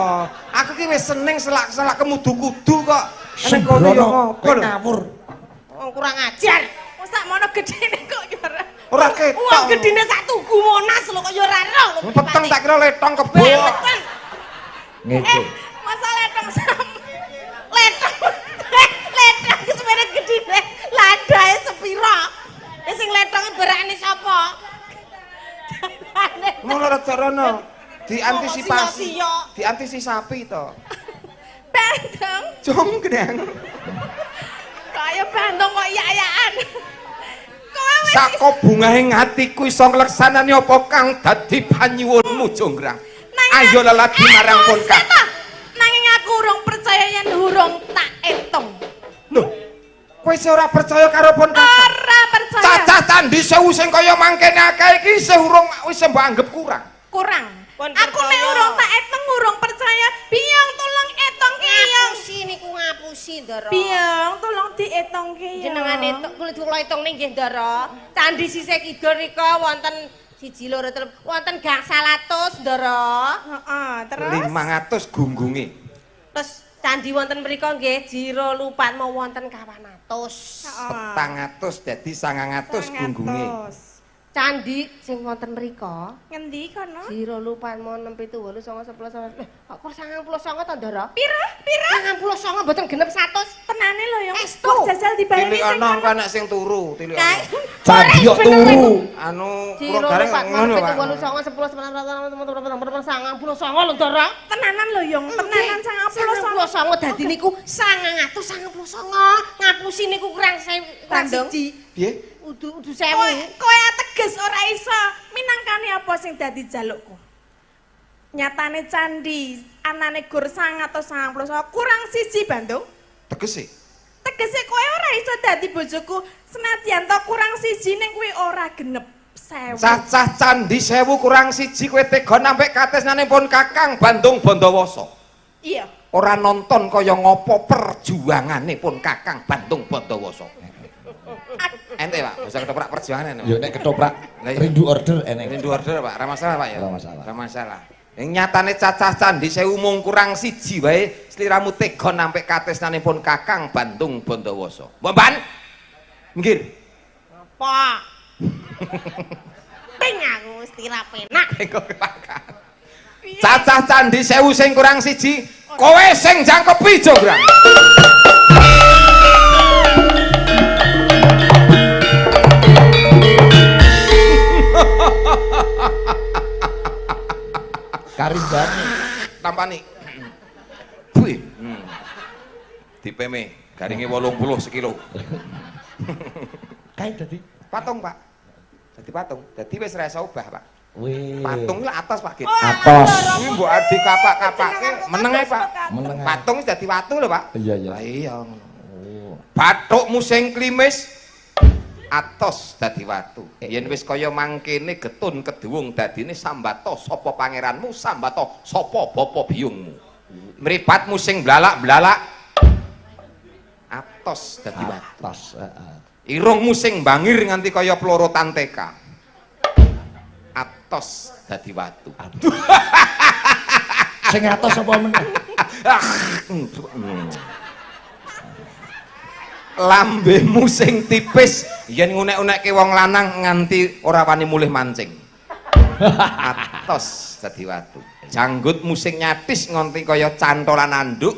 Aku ki wis seneng selak-selak kemudu-kudu kok. Ning kono ya Sembrono, ngopo kowe lho. ngawur. Wong kurang ajar. Wong sakmono gedene kok ya ora. Ora ketok. Wong gedene sak tugu Monas lho kok ya ora roh lho. Peteng tak kira letong kebo. Peteng. Ngece. Eh, masa letong sam. Letong. Letong ki semene gedene ladae sepira. Wis sing letonge berakne sapa? Ngono rada rono. Diantisipasi. Sio-sio. Diantisipasi to. Bandung, Jonggrang. kaya Bandung kok iya-iyaan. Kowe wis Saka bungahe atiku iso ngleksanani apa kang dadi panyuwunmu Jonggrang. Nanging Ayo leladi marang pun sik Kang. ta. Nanging aku urung percaya yen urung tak etung. Loh. Kowe isih ora percaya karo pun Kakang? Ora percaya. Cacah candi sewu sing kaya mangkene akeh iki isih urung wis mbok anggap kurang. Kurang. Pun Aku nek percaya. urung tak etung urung percaya. Biyong tolong etung ki yong. Ngapusi niku ngapusi, Ndara. Biyong tolong dietong ki yong. Jenengan etung kula kula hitung ning nggih, Ndara. Candi sisih kidul nika wonten 1 2 3 wonten gangsal atus, Ndara. Heeh, terus 500 gunggunge. Terus candi wonten mriku nggih jiro lupat mau wonten kawan atus. Heeh. 400 dadi 900 gunggunge. 900. Candi sing wonten mriku Ngendi kono? jiro lupat mau 6 7 8 9 10 11 kok kok 99 to, Ndara? Pira? Pira? 99 mboten genep 100. Tenane lho yong. Estu. Kok jajal dibayari Tilik sing ana kono. engko nek sing turu, tilik Kae. ana. Candi kok turu. Anu Jiro kula gareng lupat ngono, 7 Pak. 8 9 10 11 99 lho, Ndara. Tenanan lho yong, tenanan 99. 99 dadi niku 999 ngapusi niku kurang kurang Bandung. siji. Piye? Udu udu Kowe 1000. kowe teges ora iso minangkani apa sing dadi jalukku. Nyatane candi anane gur 999 kurang siji Bandung. Tegese. Tegese kowe ora iso dadi bojoku senadyan to kurang siji ning kuwi ora genep 1000. Cacah candi sewu kurang siji kowe tega nampik katresnane pun Kakang Bandung Bondowoso. Iya. Ora nonton kaya ngopo perjuangane pun Kakang Bandung Bondowoso. Ente Pak, bisa ketoprak perjuangan Yo nek ketoprak Lah iya. rindu order enek. Rindu order Pak, ora masalah Pak ya. Ora masalah. Ora masalah. Yang nyatane cacah candi sewu mung kurang siji wae sliramu tega nampik katresnane pun Kakang Bandung Bondowoso. Mbok Ban. Minggir. Apa? Ping aku mesti ra penak. Engko kepakan. Cacah candi sewu sing kurang siji, kowe sing jangkepi Jonggrang. Karimbane. Tampani. Wih. Dipeme, garinge 80 sekilo. Kae dadi patung, Pak. Dadi patung. Dadi wis ora iso obah, Pak. Wih. Patung lah atas, Pak Git. Atos. Kuwi mbok adi kapak-kapake meneng ae, Pak. Meneng ae. Patung wis dadi watu lho, Pak. Iya, iya. Lah iya ngono. Bathukmu sing klimis atos dadi watu. Yen wis kaya mangkene getun keduwung dadine sambata sapa pangeranmu, sambata sapa bapa biyungmu. Mripatmu sing blalak-blalak atos dadi watu. Atos, heeh. Irungmu sing bangir nganti kaya plorotan TK. Atos dadi watu. Sing atos apa meneh? Lambemu sing tipis yen ngunek-unekke wong lanang nganti ora wani mulih mancing. Atos dadi watu. Janggutmu sing nyatis nganti kaya cantolan anduk.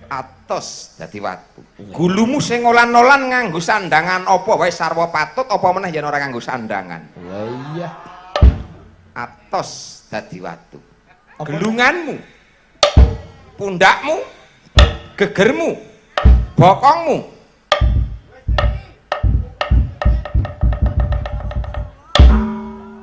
Atos dadi watu. Gulumu sing olan-olan nganggo sandangan apa wae sarwa patut apa meneh yen ora nganggo sandangan. Wah iya. Atos dadi watu. Gelunganmu, pundakmu, gegermu, bokongmu.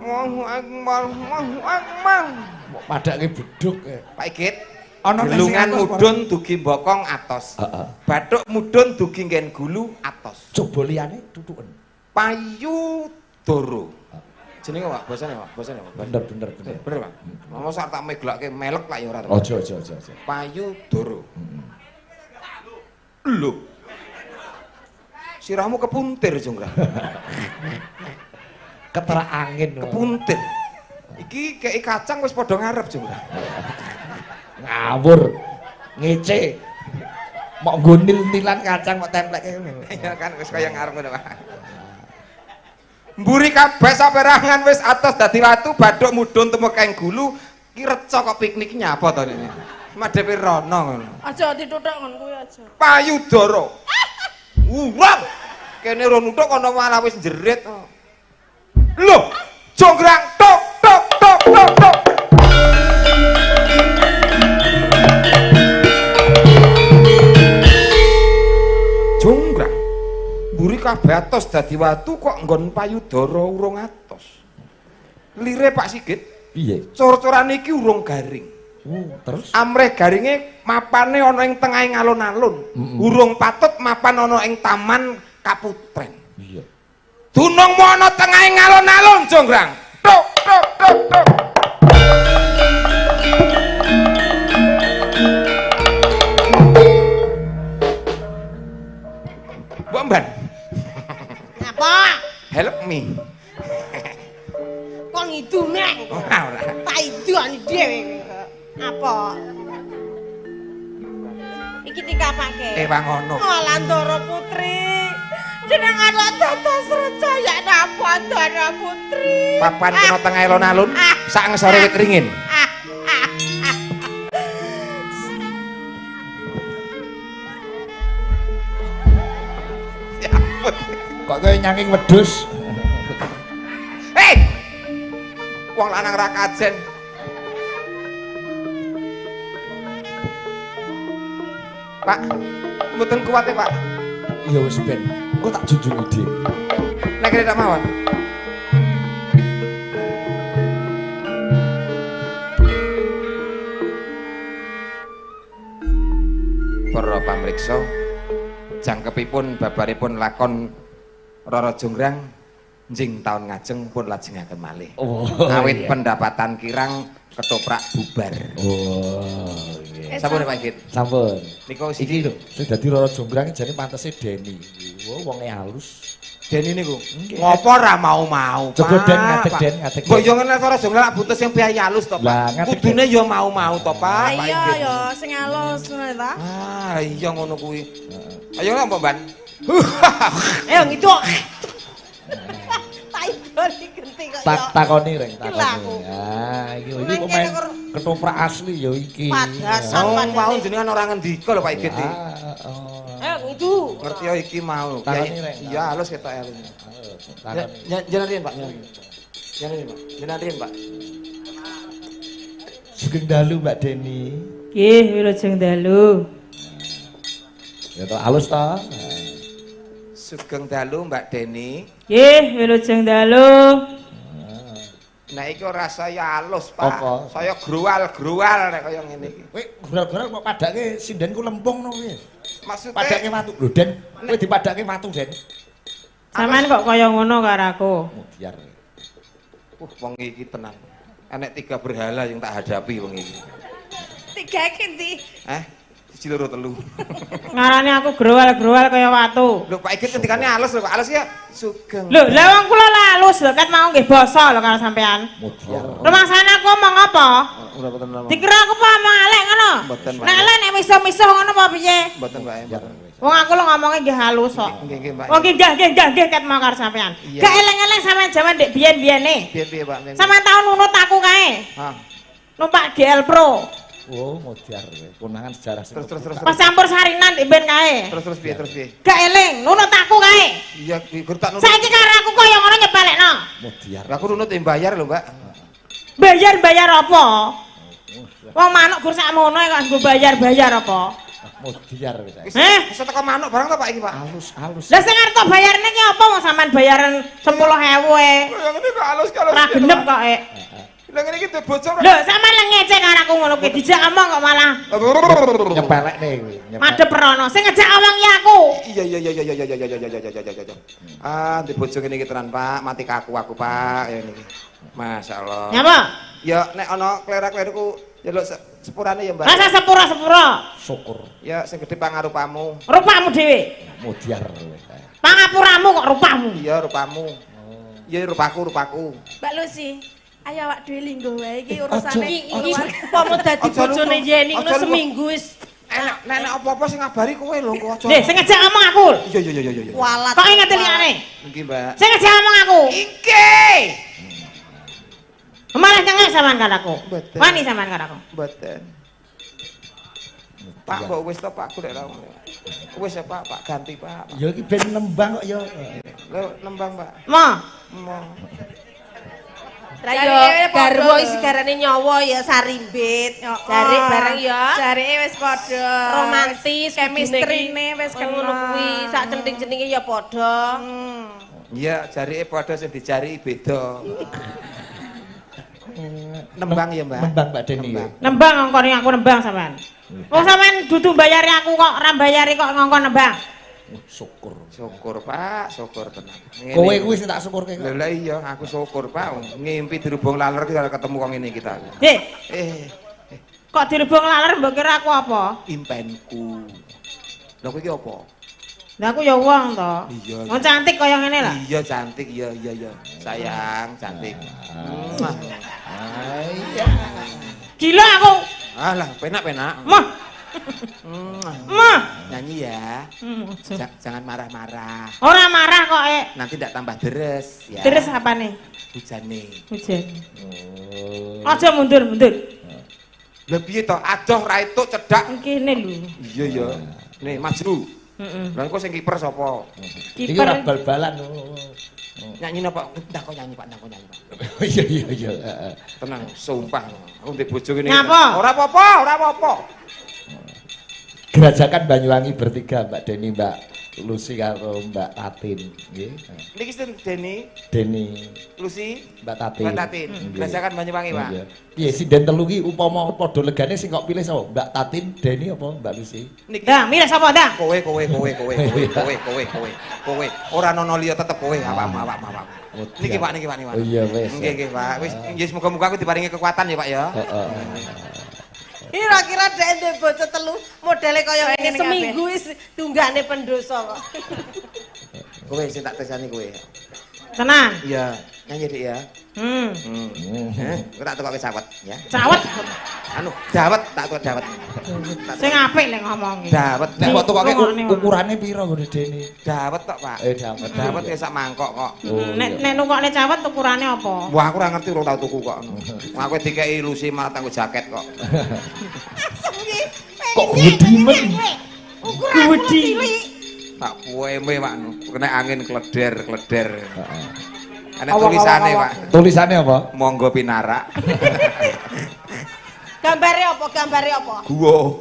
Allahu Akbar, Allahu Akbar. Mbok padake beduk. Pak Igit, ana gelungan mudhun dugi bokong atos. Heeh. Bathuk mudhun dugi nggen gulu atos. Coba liyane tutuken. Payudara. Jenenge Pak, basane Pak, basane Pak. Bener bener bener. Bener, Pak. Mosok tak meglake melek lak ya ora to. Aja aja aja aja. Payudara. Lho. Sirahmu kepuntir, Jonggrang. Keterak angin. Kepuntir. Iki kei kacang wis padha ngarep, Jonggrang. Ngawur. Ngece. Mok nggo nil-nilan kacang mok templekke ngono. Ya kan wis kaya ngarep ngono, Pak. Mburi kabeh saperangan wis atos dadi watu, bathuk mudhun tumekeng gulu, ki reca kok piknik nyapa to ini. Madhepe rono ngono. Aja dituthuk ngono kuwi aja. Payudara. Urang. Kene ora nuthuk kono malah wis jerit. Lho, jonggrang tok tok tok tok tok. Jonggrang. Mburi kabeh atos dadi watu kok nggon payudara urung atos. Lire Pak Sigit, Piye? cor-corane iki urung garing. Terus amrih garinge mapane ana ing tengahing alun-alun. Urung patut mapan ana ing taman Kaputren. Iya. Dunungmu ana tengahing alun-alun, Jonggrang. Tok tok tok tok. Mbok Mban. Ngapa? Help me. Kok ngidu neng? Ora ora. Tak idoni dhewe. Apa? Iki dikapake. Ewang ono. Alah Ndara Putri. Jenengan lak dados reca ya napa Ndara Putri? Papan kena tengah alun-alun, sak ngesore wit ringin. Ya ampun. Kok kowe nyangking wedhus? Hei! Wong lanang ra kajen. Pak, mboten kuwate, Pak. Ya wis ben. Engko tak junjungi dhewe. Nek kene tak mawon. Para pamriksa, jangkepipun babaripun lakon Roro Jonggrang njing taun ngajeng pun lajengaken malih. Oh, awit iya. Pendapatan kirang ketoprak bubar. Oh, iya. Sampun Pak Git. Sampun. Niku iki lho, sing dadi Roro Jonggrang jane pantese Deni. Wah, wonge halus. Deni niku. Ngopo ora mau-mau, Pak? Coba Den ngadeg Den ngadeg. Mbok yo ngene Roro Jonggrang lak butuh sing piye halus to, Pak. Kudune yo mau-mau to, Pak. Iya yo sing halus ngono ta. Ah, iya ngono kuwi. Ayo lah Mbok Ban. Ayo ngidu. Tak idoni genti kok Tak takoni reng takoni. Ah, iki iki pemain ketoprak asli ya iki. Padasan oh, mau jenengan ora ngendika lho Pak Igit iki. Ayo ngidu. Ngerti ya iki mau. Takoni reng. Iya halus ketok halus. Takoni. Jenengan riyen Pak. Jenengan riyen Pak. Jenengan riyen Pak. Sugeng dalu Mbak Deni. Nggih, wilujeng dalu. Ya toh halus toh. Sugeng dalu Mbak Deni. Nggih, wilujeng dalu. Nek iki ora saya halus, Pak. Apa? Saya grual-grual nek kaya ngene iki. Kowe grual-grual kok padake sinden ku lempung no kowe. Maksudnya Padake watu. Lho Den, kowe dipadake watu, Den. Sampeyan kok kaya ngono karo aku. Mudiar. Wah, wong iki tenan. Enek 3 berhala yang tak hadapi wong iki. 3 iki ndi? Eh, 1 2 3. Ngarani aku growal-growal kaya watu. Lho Pak Igit ngendikane halus lho, Pak. Halus ya sugeng. Lho, lah wong kula lah halus lho, ket mau nggih basa lho karo sampean. Mudiar. Rumangsane aku omong apa? Ora boten napa. Dikira aku apa omong elek ngono? Mboten, Pak. Nek elek nek misuh-misuh ngono apa piye? Mboten Pak, mboten. Wong aku lho ngomongnya nggih halus kok. Nggih, nggih, Mbak. Wong nggih nggih nggih nggih ket mau karo sampean. Iya. Gak eleng-eleng sampean jaman ndek biyen-biyene. Piye-piye Pak? Piye-piye? Sampean tau nunut aku kae. Hah. Numpak GL Pro. Oh, mudiar kowe. Konangan sejarah sing. Terus terus terus. Pas campur sarinan ndek ben kae. Terus terus piye terus piye? Gak eling, nunut aku kae. Iya, gur tak nunut. Saiki karo aku kaya ngono nyepelekno. Mudiar. Lah aku nunut yang bayar lho, Mbak. Bayar-bayar apa? Wong manuk gur sakmono kok nggo bayar-bayar apa? Mudiar wis. Eh? Wis teko manuk barang to Pak iki, Pak? Halus, halus. Lah sing arep tok bayarne ki apa wong sampean bayaran 10.000 e. Kaya ngene kok halus kalau. Ora genep kok e. Lah ngene iki bojo. Lho, sampean lek ngecek karo aku ngono kuwi dijak omong kok malah Nyepelekne kuwi. madhep rono. Sing ngejak omong ki aku. Iya iya iya iya iya iya iya iya iya iya iya. Ah, ndek bojo ngene iki tenan, Pak. Mati kaku aku, Pak. Ya niki. Masyaallah. Nyapa? Ya nek ana klera-kleruku njaluk sepurane ya, Mbak. Rasa sepura-sepura. Syukur. Ya sing gedhe pangarupamu. Rupamu dhewe. Mudiar kowe. Pangapuramu kok rupamu. Iya, rupamu. Iya, rupaku, rupaku. Mbak Lucy, ayo awak dhewe lingguh wae iki urusane Iki umpama dadi Aja lupa. bojone Yeni ngono Aja lupa. seminggu wis Enak, nek nek apa-apa sing ngabari kowe lho, kok aja. Lho, sing ngejak omong aku. Iya iya iya iya iya. walat. Kok inget liyane? Nggih, Mbak. Sing ngejak omong aku. Iki. Malah nyengek sampean karo aku. Mboten. Wani sampean karo aku. Mboten. Pak, mbok wis to Pak, golek ra. Wis ya Pak, Pak ganti Pak. Ya iki ben nembang kok ya. Lho, nembang, Pak. Mo, Mo. Lah yo garwa iki garane nyawa ya sarimbit. Jarik bareng ya. Jarike wis padha. Romantis, chemistry-ne wis ngono kena. kuwi, sak centing-centinge ya padha. Iya, jarike padha sing dijari beda. Nembang ya, Mbak. Nembang Mbak Deni. Nembang. nembang ngongkon aku nembang sampean. Wong sampean dudu bayari aku kok ora bayari kok ngongkon nembang. Wah, syukur. Syukur, Pak, syukur tenan. Ngene. Kowe kuwi sing tak syukurke kok. Lho lah iya, aku syukur, Pak. Ngimpi dirubung laler ki ketemu kok ngene kita. Dik, Eh, kok dirubung laler mbok kira aku apa? impenku. Lha kowe iki apa? Lah aku ya wong to. Iya. Wong cantik kaya ngene lah. Iya cantik, iya iya iya. Sayang, cantik. Mwah. Iya. Gila aku. Alah, penak-penak. Mah, Mwah. mah. Nyanyi ya. Hmm, Jangan marah-marah. Ora marah kok, eh. Nanti ndak tambah deres ya. Terus apane? Hujane. Hujan. Aja mundur, mundur. Lah piye to? Adoh ra entuk cedhak. Kene lho. Iya ya. Nih, maju. Heeh. Lah engko sing kiper sapa? Iki ora Kiper bal-balan. Nyanyi napa? Ndak kok nyanyi, Pak, ndak kok nyanyi, Pak. Iya iya iya. Heeh. Tenang, sumpah. Aku ndek bojo ngene. Nyapa? Ora apa-apa, ora apa-apa. Gerajakan Banyuwangi bertiga Mbak Deni, Mbak Lucy karo Mbak Tatin, nggih. Niki sinten Deni, Deni, Lucy, Mbak Tatin. Mbak Tatin. Nggih. Gerajakan Banyuwangi, Pak. Iya. Piye sinden telu ki upama padha legane sing kok pilih sapa? Mbak Tatin, Deni apa Mbak Lucy? Niki Dang, milih sapa, Dang? kowe kowe kowe kowe kowe kowe kowe kowe kowe ora nono liya tetep kowe awakmu awakmu awakmu. Niki Pak, niki Pak, niki Pak. Oh iya wis. Nggih nggih Pak. Wis nggih muga-muga aku diparingi kekuatan ya Pak ya. Heeh. Kira-kira dek duwe bojo telu modele kaya ngene Ngene seminggu wis tunggane pendosa kok. Kowe sing tak tesani kowe. Tenang. Iya, nyanyi Dik ya. Hmm. Heh, kowe tak tukoke cawet ya. Cawet Anu, dawet tak tukok dawet. sing apik lek ngomongi. Dawet. Nek kok tukoke Rungokne wae. ukurane piro ngene Deni? Dawet tok, Pak. Dawet. Dawet ya sak mangkok kok. Oh, Nek iya. nek nukokne cawet ukurane apa? Wah, aku ora ngerti urung tau tuku kok. Aku dikeki ilusi malah tanggo jaket kok. Kok gedhi men? Ukuranku Gedhi. cilik. Tak pueme, Pak. Kena angin kleder-kleder. Heeh. Ana tulisane, Pak. Tulisane apa? Monggo pinarak. Gambare apa? Gambare apa? Gua.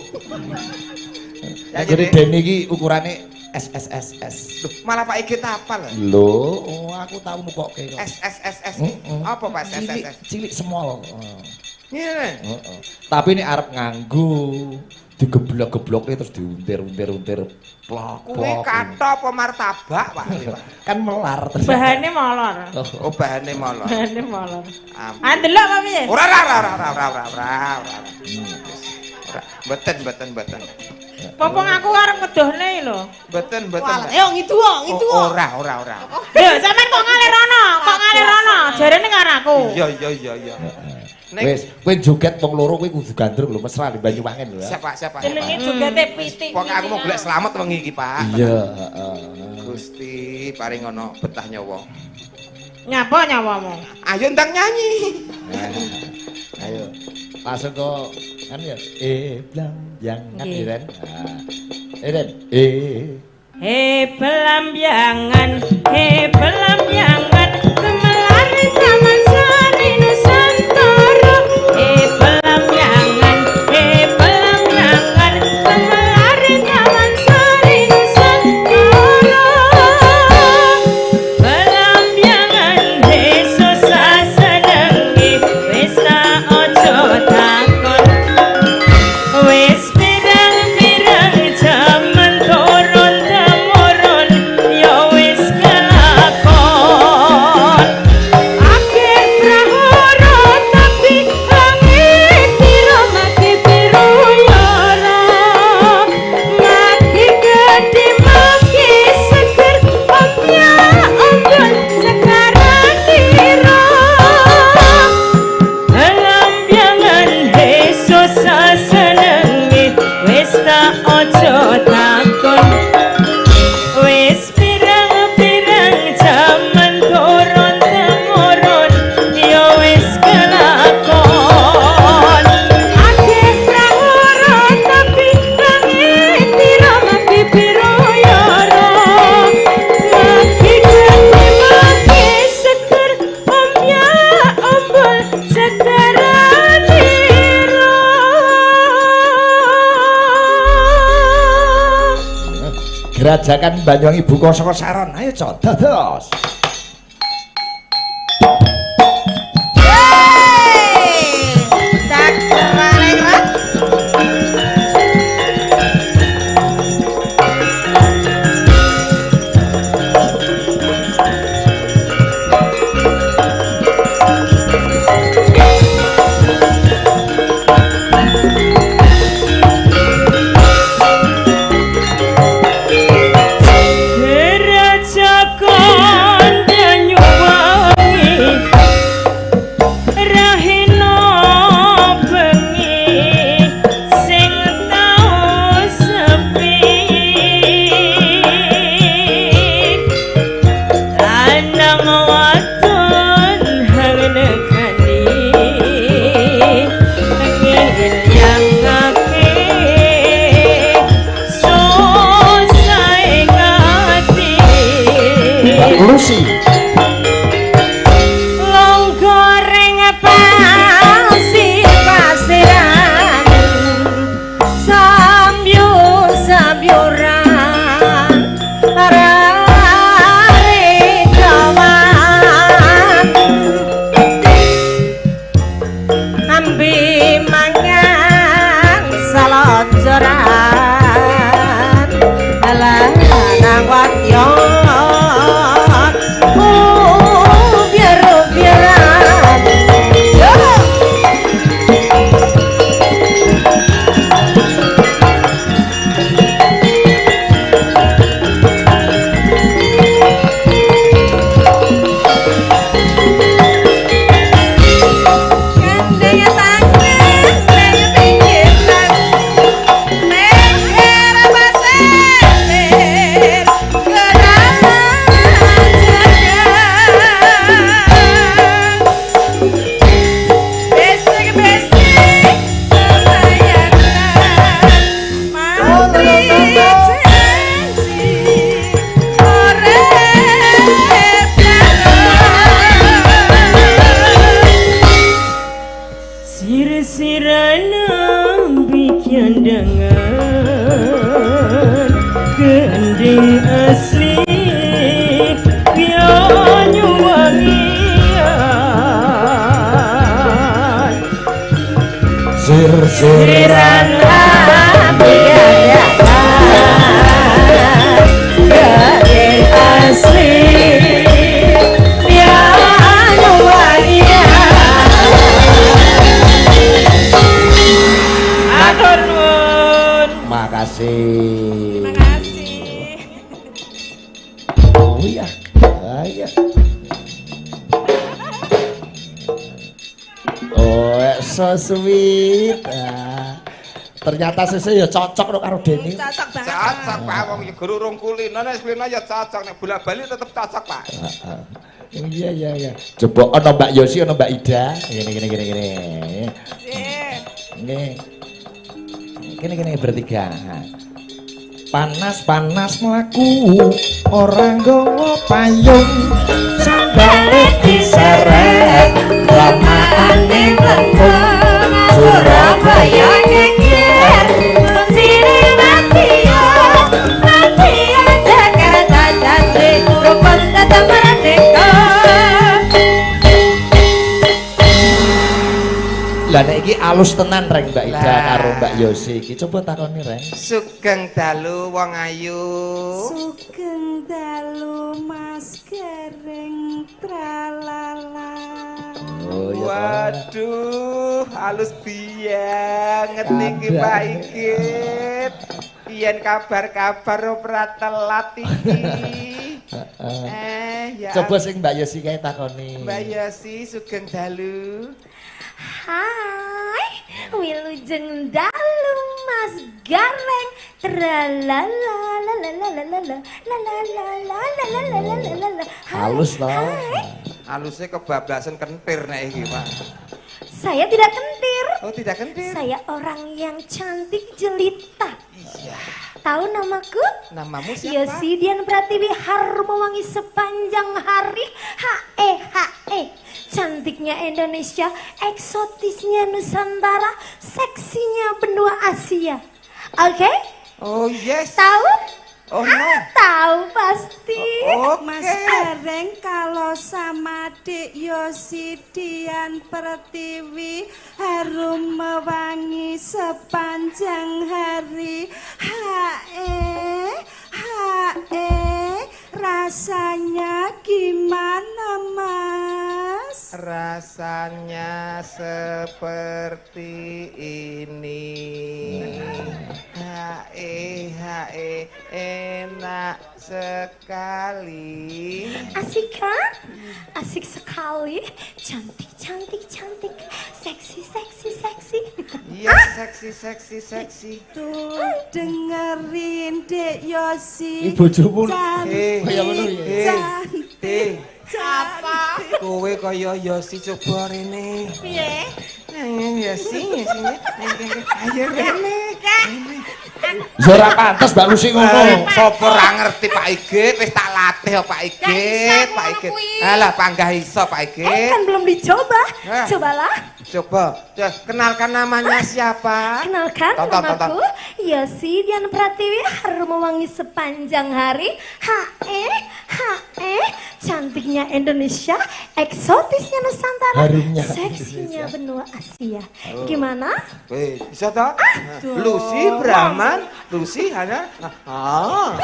Nek gone Deni iki ukurane S S S S. Loh, malah Pak Igit apal. Lho, oh, aku tau nukokke kok. S S S S. Apa Pak S S S S? Cilik small. Ngene. Heeh. Tapi nek arep nganggo digeblok-geblokke terus diuntir-untir-untir plok. Kuwi kathok apa martabak, Pak? Kan melar terus. Bahane molor. Oh, bahane molor. Bahane molor. Ah, ndelok apa piye? Ora ora ora ora ora ora ora. Ora. Mboten mboten mboten. Pompong aku arep ngedohne lho. Mboten mboten. Ayo ngidu ngidu. Ora ora ora. Lho, sampean kok ngalir rono? Kok ngalir rono? Jarene karo aku. Iya iya iya iya. Wis, kowe joget wong loro kowe kudu gandrung lho, mesra di Banyuwangen lho. Siapa siapa? Jenenge jogete pitik. Pokoke aku mau golek slamet wengi iki, Pak. Iya, heeh. Gusti paring ana betah nyawa. Nyapa nyawamu? Ayo ndang nyanyi. Ayo. Langsung ke kan ya. Blambangan ya, Ren. Ren. Blambangan, blambangan, kemelari Taman Sari Nusantara. Blambangan, blambangan, kemelari Taman Sari Nusantara. Blambangan susah senengi, wis aja takon. Wis pirang-pirang jaman turun temurun ya wis kelakon. Akeh prahara tapi langit biru mati biru yara. Mati gedhe mati seger omya ombon sekarang dira. Lambangan susah senengi wis tak aja takon. Wis pirang-pirang jaman turun temurun ya wis kelakon. Akeh prahara tapi langit biru mati biru yara. Mati gedhe mati seger omya ombol sekarang dira. Gerajakan Banyuwangi buka saka saron. Ayo cok, dados. Gerajakan Banyuwangi rahina bengi sing tau sepi. Lanang wadon hang nekani ngilangake susah ati. Mbak Lucy. Longgoreng pasir-pasiran sambyur-sambyuran rare kawan ambi mangan selonjoran lanang wadyon biar-biaran. Gandeng tangan Sir-siran bikin dengan gending asli Banyuwangian. Sir-siran gending asli Banyuwangian. Matur nuwun. Makasih. Terima kasih. Oh iya. Ah, iya. Oh, so sweet. Ah, ternyata sesuk ya cocok no karo Deni. Cocok banget. Cocok, Pak, wong ya guru rung kulino, nek kulino ya cocok, nek bola-bali tetep cocok, Pak. Heeh. Iya iya iya. Coba ana Mbak Yosi, ana Mbak Ida. Gini gini gini gini. Sip. Nggih. Kene kene bertiga. Panas-panas mlaku ora nggawa payung, sandale diseret lamaane lembung Surabaya geger, sini mati ya, mati ya Jakarta cantik, rukun tetap merdeka. Lah nek iki alus tenan reng Mbak Ida Lah. karo Mbak Yosi iki. Coba takoni reng. Sugeng dalu wong ayu. Sugeng dalu Mas Gareng tralala. Oh iya. Waduh, halus banget niki Pak Igit. Yen kabar-kabar ora telat iki. Ya. Coba sing Mbak Yosi kae takoni. Mbak Yosi sugeng dalu. Hai, wilujeng dalu Mas Gareng tralala la la la la la la la la la la la la la la la. Halus toh. Halusnya kebablasan kentir nek iki, Pak. Saya tidak kentir. Oh, tidak kentir. Saya orang yang cantik jelita. Iya. Tahu namaku? Namamu siapa? Yosi Dian Pratiwi harum mewangi sepanjang hari. H E H E. Cantiknya Indonesia, eksotisnya Nusantara, seksinya benua Asia. Oke? Oh, yes. Tahu? Oh, no. Tahu pasti. Oke. Mas Gareng kalau sama Dik Yosi Dian Pertiwi harum mewangi sepanjang hari. H E H E rasanya gimana Mas? Rasanya seperti ini. H E H E enak sekali. Asik kan? Asik sekali. Cantik, cantik, cantik. Seksi, seksi, seksi. Iya, seksi, seksi, seksi. Tuh dengerin Dek Yosi. Iki bojomu. Cantik, Kaya ngono ya. cantik. Siapa? Kowe kaya Yosi coba rene. Piye? Yosi, Yosi. Ayo rene. Ya ora pantes Mbak Lucy ngono. Sopo ora ngerti Pak Igit, wis tak latih kok Pak Igit, Pak Igit. Alah panggah iso Pak Igit. Kan belum dicoba. Eh. Cobalah. Coba, kenalkan namanya siapa? Kenalkan Tonton, namaku tonton. Yosi Dian Pratiwi harum mewangi sepanjang hari. H E H E cantiknya Indonesia, eksotisnya Nusantara, Harumnya seksinya benua Asia. Gimana? Weh, bisa toh? Lucy Brahman, Lucy Hana. Ah.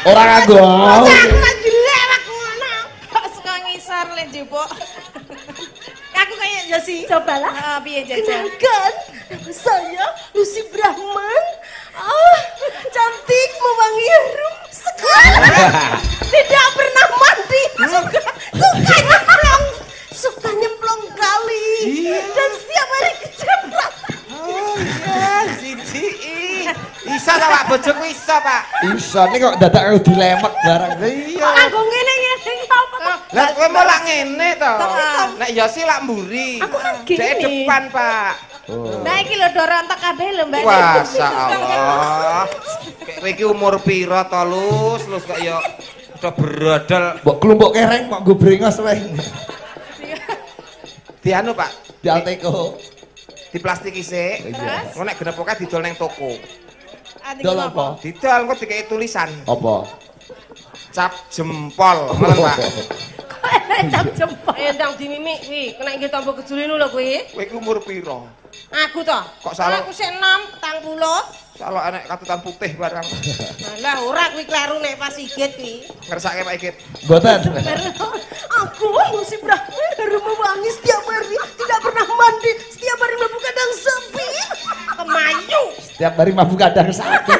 Ora nganggo. Aku tak jelek aku ngono. Kok suka ngisor le njupuk. Aku kayak Yosi. Cobalah. Heeh, piye jajal? Kenalkan, nama saya Lucy Brahman. Ah, cantik, mewangi harum sekali. Tidak pernah mandi, suka suka nyemplung, suka nyemplung kali. Iya. Dan setiap hari kecipratan. Oh iya, siji. Iso ta Pak bojoku iso, Pak. Iso nih kok dadak aku dilemek barang. Iya. Aku ngene ngene apa? Lah kowe mau lak ngene to. Nek Yosi lak mburi. Aku kan gini. Dek depan, Pak. Nah iki lho do rontok kabeh lho Mbak. Wah, Allah. Kayak kowe iki umur pira to, Lus? Lus kok ya udah berodol. Mbok klumpuk kereng, mbok nggo brengos reng. Dianu, Pak. Dialteko. Diplastiki sik. Iya. Engko nek genep akeh didol ning toko. Dol apa? Didol engko dikeki tulisan. Apa? Cap jempol, ngoten Pak. Kok enek cap jempol. Endang dimimik kuwi, kena nggih tampa kejulin lho kuwi. Kowe iku umur pira? Aku to. Kok salah? Aku sik enom, 40. Salah enek katutan putih barang. Lah ora kuwi kleru nek pas Sigit kuwi. Ngersake Pak Sigit. Mboten. Aku Lucy Brahma harum mewangi setiap hari, tidak pernah mandi, setiap hari mabuk kandang sapi. Kemayu. Setiap hari mabuk kandang sapi.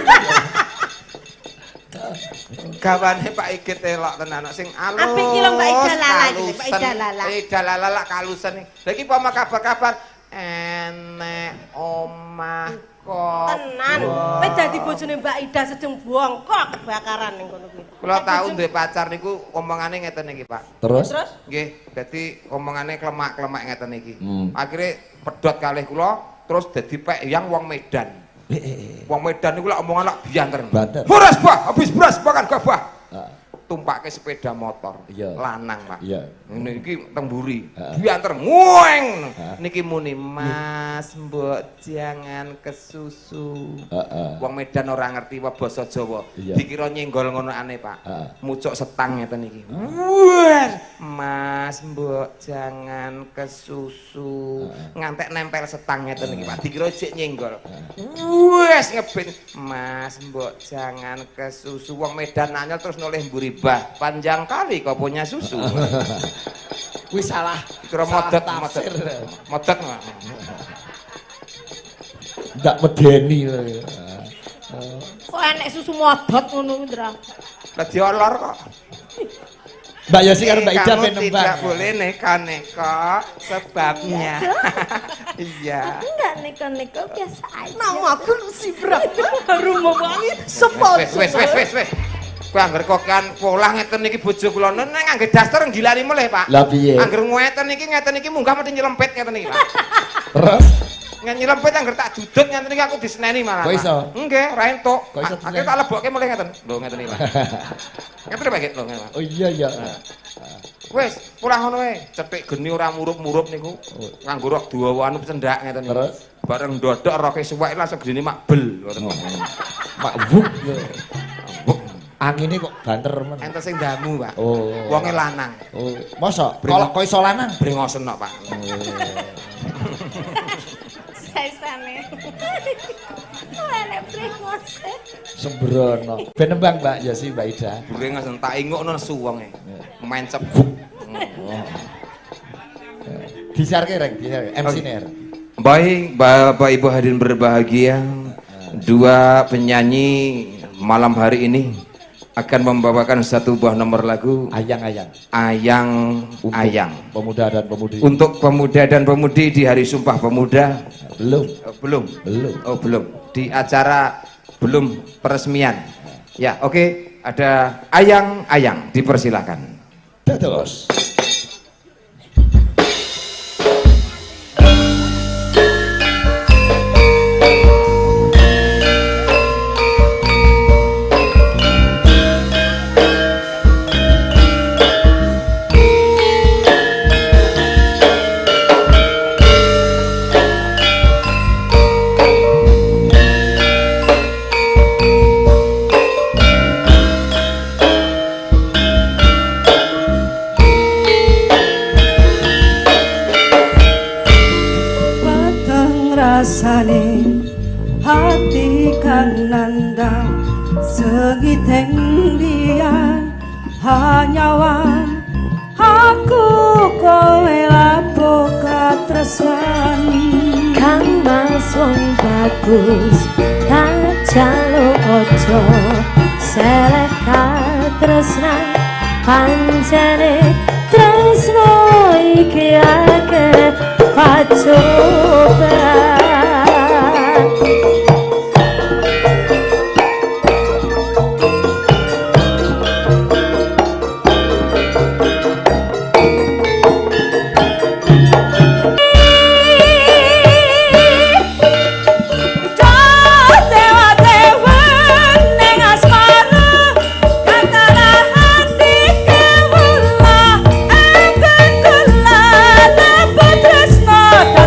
Gawane Pak Igit elok tenan sing alus. Apik iki lho Mbak Ida Lala iki, Mbak Ida Lala. Ida Lala lak kalusen. Lha iki apa kabar-kabar enek omah kok. Tenan. Kowe dadi bojone Mbak Ida sedeng bongkok kebakaran ning kono kuwi. Kula tau duwe pacar niku omongane ngeten iki, Pak. Terus? Terus? Nggih, dadi omongane klemak-klemak ngeten iki. Akhire pedhot kalih kula terus dadi pek yang wong Medan. Wong Medan niku lak omongan lak bianter. Beras, Pak, habis beras makan gabah. Tumpake sepeda motor. Lanang, Pak. Ngene iki teng mburi. Bianter ngueng. Niki muni, "Mas, mbok jangan kesusu." Wong Medan ora ngerti basa Jawa. Dikira nyenggol ngono ane, Pak. Mucuk setang ngeten iki. Mas, mbok jangan kesusu. Ngantek nempel setang ngeten iki, Pak. Dikira jek nyenggol. Wes ngebet, "Mas, mbok jangan kesusu." Wong Medan nanya terus noleh mburi, "Bah, panjang kali kau punya susu." Kuwi salah. Kira modot, modot. Modot. Ndak medeni. Kok enek susu modot ngono kuwi, Ndra? Lah diolor kok. Mbak Yosi karo Mbak Ida ben nembang. Tidak boleh neka-neka sebabnya. Iya. Aku enggak neka-neka biasa aja. Nama aku Lucy Brahma harum mewangi sepot. Wes wes wes wes. Kuwi angger kokan polah ngeten iki bojo kula nek ngangge daster nggilani melih, Pak. Lah piye? Angger ngeten iki munggah mesti nyelempit ngeten iki, Pak. Terus nyelempit angger tak dudut ngeten iki aku diseneni malah. Kok iso? Nggih, ra entuk. Akhire tak lebokke melih ngeten. Lho ngeten iki, Pak. Ngeten Pak, lho ngeten. Oh iya iya. Wis, polah ngono wae. Cethik geni ora murup-murup niku. Nganggo rok dawa anu cendak ngeten iki. Terus bareng ndodok roke suwek langsung gedene makbel ngoten. Makbuk. Angine kok banter men. Enten sing ndamu, Pak. Oh. Wonge lanang. Oh, mosok? Kok iso lanang? Brengosen kok, Pak. Saisane. Enek brengosen. Sembrono. Ben nembang, Mbak Yosi, Mbak Ida. Brengosen tak ingukno nesu wonge. Mencep. Disiarke reng, disiarke MC-ne. Baik, Bapak Ibu hadirin berbahagia. Dua penyanyi malam hari ini akan membawakan satu buah nomor lagu Ayang-ayang. Ayang-ayang. Pemuda dan pemudi. Untuk pemuda dan pemudi di Hari Sumpah Pemuda. Belum. Belum. Belum. Oh, belum. Di acara belum peresmian. Ya, oke, ada Ayang-ayang, dipersilakan. Dados. Rasane hati kang nandang sengiteng liyan hanyawan aku kowe lapo katresnan Kang Mas wong bagus tak jaluk ojo seleh katresnan pancene tresno iki akeh pacoban. Tresno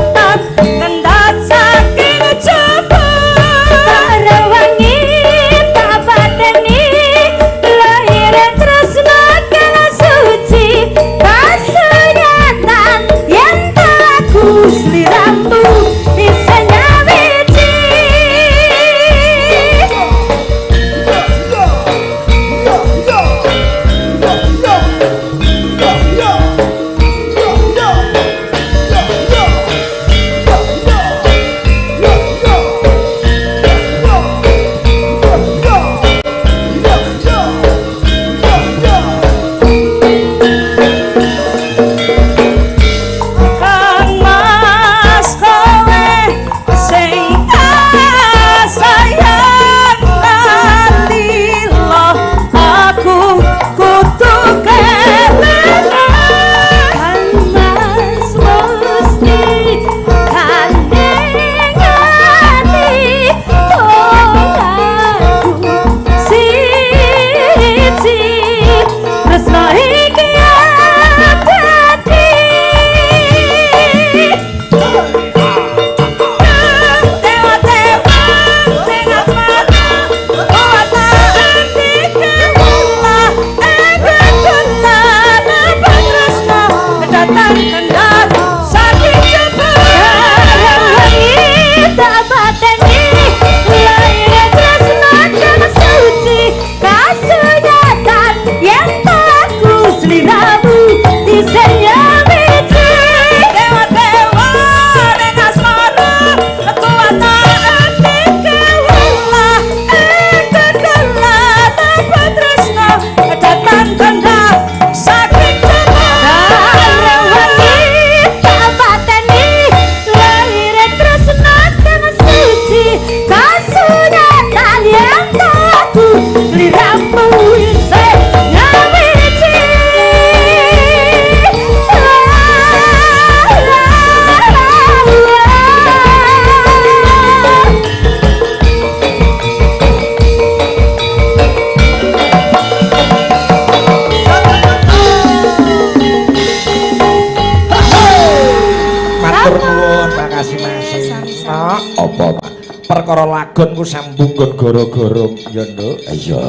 kasih Mas. Sami-sami. Apa, Pak? Perkara lagon ku sambung nggon gara-gara ya, Nduk. Iya.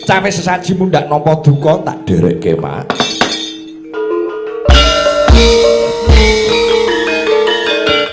Cawe sesaji mundak nampa duka tak derekke, Pak.